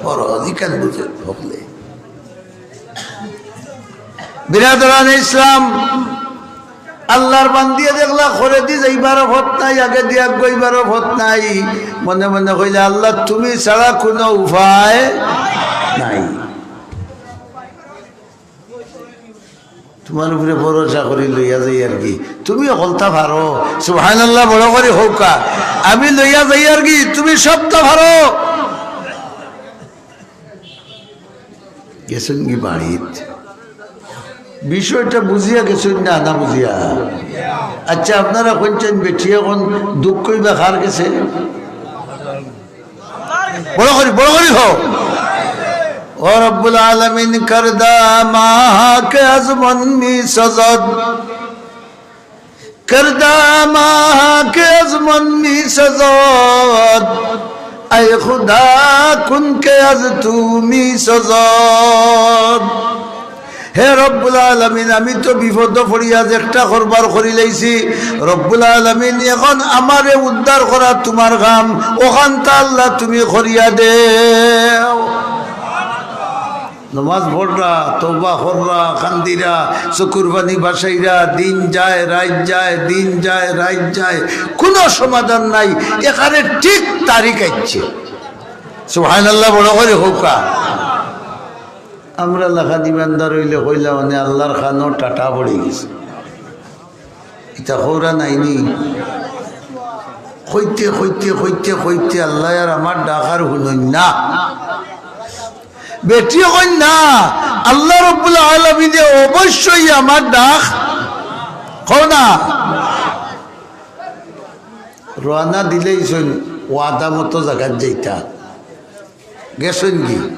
ফরজ ইখান বুঝইন হকলে। বিরাদরানে ইসলাম, আল্লাহর বান্দিয়ে দেখলা, খরেদি যাইবারও পথ নাই, আগেদি আগুয়াইবারও পথ নাই। মনে মনে কইলা, "আল্লাহ, তুমি ছাড়া কুনু উপায় নাই। তুমার উপরে ভরসা করি লইয়া যাইয়ারগি। তুমি হকলতা পারো।" সুবহানাল্লাহ, বড় করি কউক্কা। "আমি লইয়া যাইয়ারগি, তুমি সবতা পারো।" গেছইনগি বাড়িত। বিষয়টা বুঝিয়া গেছইন না, না বুঝিয়া? আচ্ছা, আপনারা কইন চাইন বেটি এখন দুঃখ কইবা কার গেছে? বড় করি, বড় করি কও। ও রব্বুল আলামিন, کرده ماه که از من می‌سوزد، کرده ماه که از من می‌سوزد، ای خدا کن که از تو می‌سوزد। হে রব্বুল আলামিন, আমি তো বিপদো পড়িয়া যে একটা করবার করি লাইছি। রব্বুল আলামিন, এখন আমারে উদ্ধার করা তুমার কাম, অখানতা আল্লাহ তুমি করিয়া দেও। নমাজ পড়রা, তওবা কররা, কান্দিরা, চকুর পানি ভাসাইরা, দিন যায়, রাইত যায়, দিন যায়, রাইত যায়, কুনু সমাধান নাই। এখানে ঠিক তারিখ আইছে। সুবহানাল্লাহ, বড় করি কউক্কা। আমরা লাখান ইমানদার অইলে কইলা মানে আল্লাহর কানো টাটা পড়ি গেছে। ইতা কওরা নায়নি? কইতে, কইতে, কইতে, কইতে আল্লায় আর আমার ডাক আর হুনইন না। বেটি কইন না, আল্লাহ রব্বুল আলামিনে অবশ্যই আমার ডাক, কও না। রওয়ানা দিলাইছইন ওয়াদা মতো জাগাত যাইতা। গেছইনগি।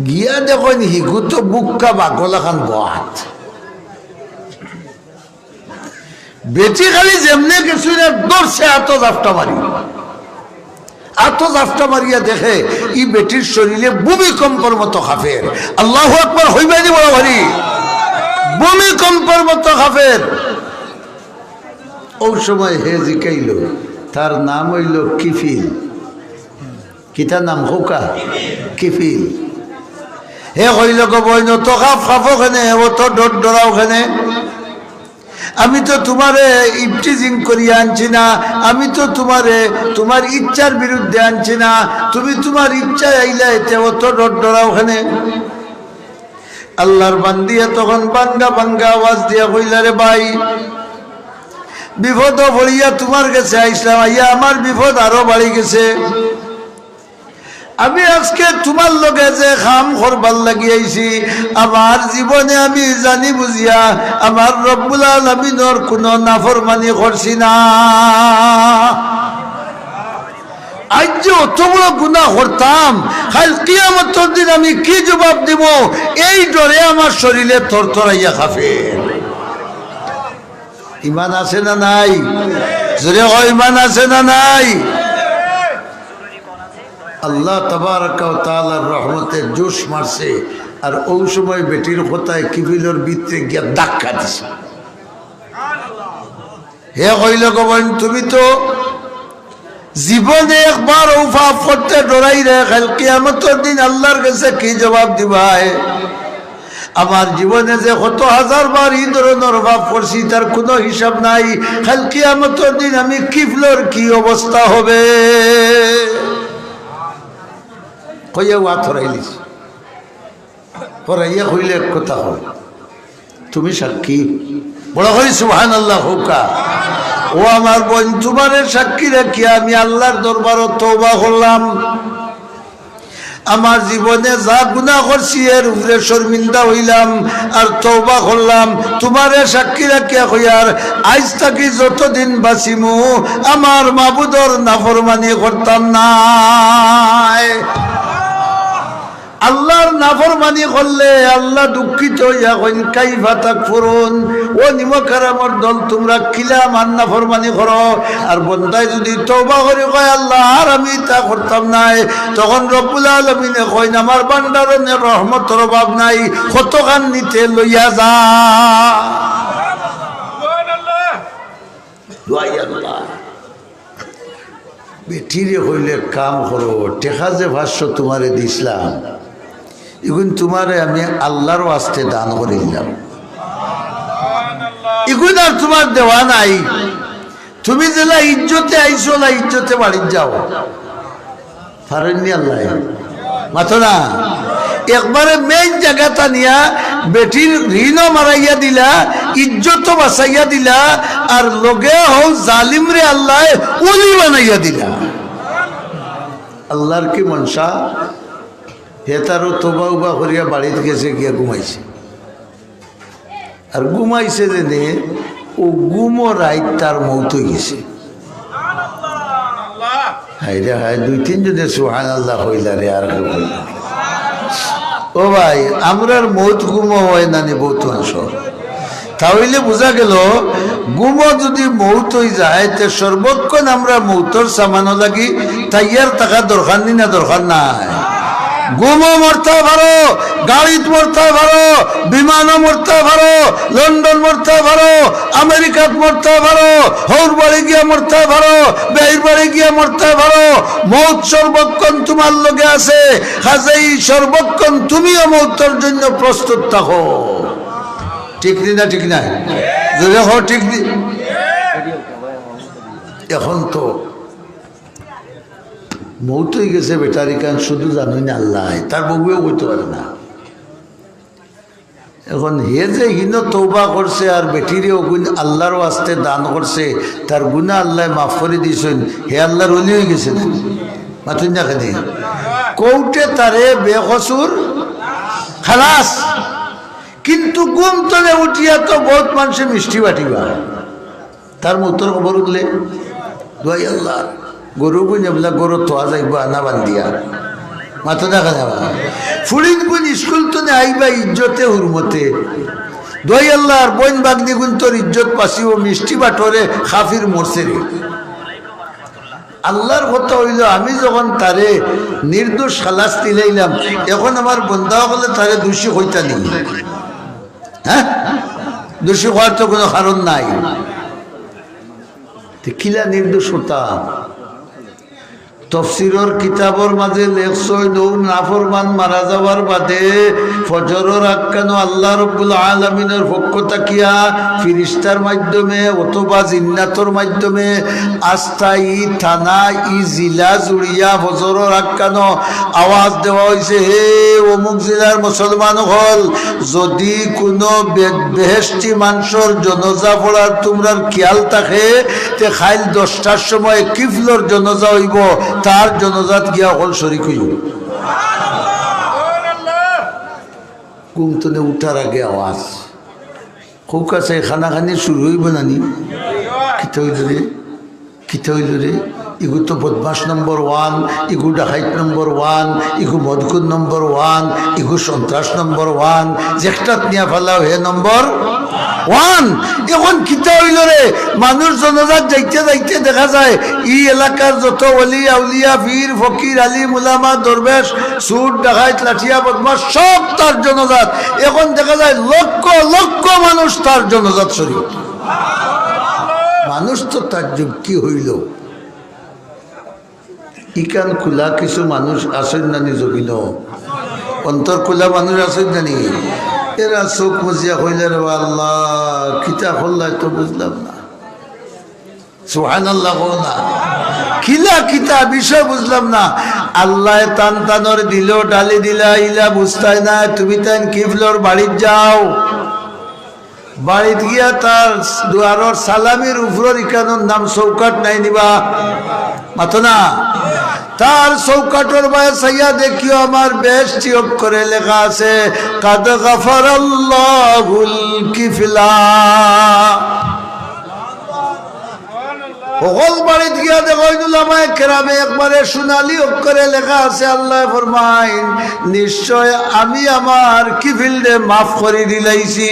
গিয়া দেখইন হিগু তো বুক্কা বাঘর লাখান বওয়াত। বেটি খালি যেমনে গেছইন আর ধরছে আতো জাপটা মারি। আতো জাপটা মারিয়া দেখে ই বেটির শরীরে ভূমিকম্পর মতো কাঁপের। আল্লাহু আকবার কইবায়নি বড় করি? ভূমিকম্পর মতো কাঁপের। অউ সময় হে জিকাইল, তার নাম অইল কিফিল। কিতা নাম কউক্কা? কিফিল। হে কইল, "গো বইন, অত কাঁপ কাঁপো কেনে, অত ডর ডরাও কেনে? আমি তো তুমারে ইভটিজিং করিয়া আনছি না, আমি তো তুমারে তুমার ইচ্ছার বিরুদ্ধে আনছি না, তুমি তুমার ইচ্ছায় আইলায়, তে অত ডর ডরাও কেনে?" আল্লাহর বান্দিয়ে তখন ভাঙ্গা ভাঙ্গা আওয়াজ দিয়া কইলা, "রে ভাই, বিপদো পড়িয়া তুমার গেছে আইছলাম, আইয়া আমার বিপদ আরো বাড়ি গেছে। আমি আজকে তুমার লগে যে কাম করবার লাগি আইছি, আমার জীবনে আমি জানি বুঝিয়া আমার রব্বুল আলামিনর কুনু নাফরমানি করছি না। আইজ যে অত বড় গুনা করতাম, কাইল কিয়ামতর দিন আমি কি জবাব দিমু? এই ডরে আমার শরীরে থরথরাইয়া কাঁপে।" ইমান আছে না নাই? জোরে কও, ইমান আছে না নাই? আল্লাহ তাবারাকা ওয়া তাআলার রহমতে জোশ মারছে। আর অউ সময় বেটির কথায় কিফিলর ভিতরে গিয়া ধাক্কা দিছে। হে কইল, "গো বইন, তুমি তো জীবনে একবার অউ পাপ করতে ডরাইরে, কাইল কিয়ামতর দিন আল্লার গেছে কি জবাব দিবায়? আমার জীবনে যে কত হাজার বার ই ধরনর পাপ করছি, তার কুনু হিসাব নাই। কাইল কিয়ামতর দিন আমি কিফিলর কি অবস্থা হবে?" কইয়া ওয়া থরাইলিছি। পড়াইয়া কইলে, "এক কথা কও, তুমি সাক্ষী?" বড় করি সুবহানাল্লাহ কউক্কা। "ও আমার বইন, তুমারে সাক্ষী রাখিয়া আমি আল্লার দরবারো তওবা করলাম। আমার জীবনে যা গুনা করছি, এর উপরে শর্মিন্দা অইলাম আর তওবা করলাম। তুমারে সাক্ষী রাখিয়া কইয়ার, আইজ থাকি যতদিন বাঁচিমু, আমার মাবুদর নাফরমানি করতাম নায়।" আল্লার নাফরমানি করলে আল্লা দুঃখিত অইয়া কইন, "কাইফা তাকফুরুন?" ও নিমক হারামর দল, তুমরা কিলা আমার নাফরমানি করো? আর বন্দায় যুদি তওবা করি কয়, "আল্লা, আর আমি ইতা করতাম নায়," তখন রব্বুল আলামিনে কইন, "আমার ভান্ডারো নে রহমতর অভাব নাই, কতখান নিতে লইয়া যা।" দোয়াই আল্লা। বেটিরে কইলে, "কাম করো, টেকা যে পাঁচশো তুমারে দিছলাম, ইগুন তুমারে আমি আল্লার ওয়াস্তে দান করি দিলাম, ইগুন আর তুমার দেওয়া নাই। তুমি যেলা ইজ্জতে আইছো, অলা ইজ্জতে বাড়িত যাও।" পারইননি আল্লায়? মাতো না। একবারে মেইন জাগাত আনিয়া বেটির ঋণও মারাইয়া দিলা, ইজ্জতও বাঁচাইয়া দিলা, আর লগে হউ জালিমরে আল্লায় ওলি বানাইয়া দিলা। আল্লার কি মনশা? হে তারও তওবা উবা করিয়া বাড়িত গেছে, গিয়া ঘুমাইছে। আর ঘুমাইছে যেনে, অউ ঘুমো রাইত তার মউত অইগেছে। হায়রে হায়, দুই তিনজনে সুবহানাল্লাহ কইলা রে, আর কেউ কইলা না। ও ভাই, আমরার মউত ঘুমো অয় না নি বউত মানষর? তা অইলে বুঝা গেল, ঘুমো যুদি মউত অইযায়, তে সর্বক্ষণ আমরা মউতর সামানো লাগি তৈয়ার থাকা দরকার নি না দরকার নাই? ঘুমো মরতা পারো, গাড়িত মরতা পারো, বিমানো মরতা পারো, লন্ডন মরতা পারো, আমেরিকাত মরতা পারো, হউর বাড়ি গিয়া মরতা পারো, বেইর বাড়ি গিয়া মরতা পারো। মউত সর্বক্ষণ তুমার লগে আছে, কাজেই সর্বক্ষণ তুমিও মউতর জন্য প্রস্তুত থাকো। ঠিক নি না ঠিক নায়? জোরে কও, ঠিক নি? এখন তো মউত অইগেছে বেটার, ইখান শুধু জানইন আল্লায়, তার বউয়েও কইতো পারে না। এখন হে যে হিনো তওবা করছে আর বেটিরে অগুন আল্লার ওয়াস্তে দান করছে, তার গুনা আল্লায় মাফ করি দিছইন, হে আল্লার ওলি অইগেছে না? মাতইন না কেনে? কোর্টে তারে বেকসুর খালাস। কিন্তু ঘুম তনে উঠিয়া তো বউত মানষে মিষ্টি বাটিবা। তার মউতর খবর হুনলে, দোয়াই আল্লা, গরু গুইন এবলা গরু থোয়া যাইবো আনা বান্দিয়া। মাতো না কেনে বা? ফুড়িন গুইন ইস্কুল তনে আইবা ইজ্জতে হুরমতে। দোয়াই আল্লা, আর বইন বাগনি গুইন তোর ইজ্জত বাচিবো, মিষ্টি বাটরে কাফির মরছে রে। আল্লার কথা অইলো, আমি যখন তারে নির্দোষ খালাস দিলাইলাম, এখন আমার বন্দা অকলে তারে দোষী কইতা নি? হ্যাঁ? দোষী কওয়ার তো কুনু কারণ নাই। তে কিলা নির্দোষ করতাম? তফসিরর কিতাবর মাঝে লেখছইন, অউ নাফরমান মারা যাওয়ার বাদে ফজরর আগখানো আল্লা রব্বুল আলামিনর পক্ষ থাকিয়া ফিরিস্তার মাধ্যমে অথবা জিন্নাতর মাধ্যমে আস্তা ই থানা, ই জিলা জুড়িয়া ফজরর আগখানো আওয়াজ দেওয়া অইছে, "হে অমুক জিলার মুসলমান অকল, যুদি কুনু বে-, বেহেশতি মানষর জনাজা পড়ার তুমরার খিয়াল থাকে, তে কাইল দশটার সময় কিফলর জনাজা অইবো, তার জনাজাত গিয়া অকল শরিক অইও।" ঘুম তনে উঠার আগে আওয়াজ। কউক্কা চাই, কানাকানি শুরু অইবো না নি? কিতা অইলো রে? কিতা অইলো রে? ইগু তো বদমাশ নম্বর ওয়ান, ইগু ডাকাইত নম্বর ওয়ান, ইগু মদখুর নম্বর ওয়ান, ইগু সন্ত্রাস নম্বর ওয়ান, যেকটাত নিয়া ফালাও হে নম্বর। ওয়ান, এখন কিতা অইলো রে? মানুষ জনাজাত যাইতে যাইতে দেখা যায়, ই এলাকার যত ওলি আউলিয়া, পীর, ফকির, আলিম, উলামা, দরবেশ, চুর, ডাকাইত, লাঠিয়া, বদমাশ, সব তার জনাজাত। এখন দেখা যায় লক্ষ লক্ষ মানুষ তার জনাজাত শরিক। মানুষ তো তাজ্জুব, কি অইলো? ইখান খুলা কিছু মানুষ আছইন না নি জমিনো? অন্তর খুলা মানুষ আছইন না নি? এরা চউখ মুজিয়া কইলা, "রে আল্লাহ, কিতা করলায় তো বুঝলাম না।" সুবহানাল্লাহ কও না। কিলা কিতা বিষয় বুঝলাম না। আল্লায় তান তানর দিলো ঢালি দিলা, ইলা বুঝতায় না। তুমি তাইন কিবলর বাড়িত যাও। বাড়িত গিয়া তার দুয়ারর সালামির উপরর ইখানর নাম চৌকাঠ নাই নিবা? মাতো না। তার চৌকাঠর বায় চাইয়া দেখিও আমার বেহেশতি অক্ষরে লেখা আছে, "কাদ গাফারাল্লাহুল কিফলা।" হকল বাড়িত গিয়া দেখইন উলামায়ে কেরামে একবারে সোনালী অক্ষরে লেখা আছে, আল্লায় ফরমাইন, "নিশ্চয় আমি আমার কিফিলরে মাফ করি দিলাইছি।"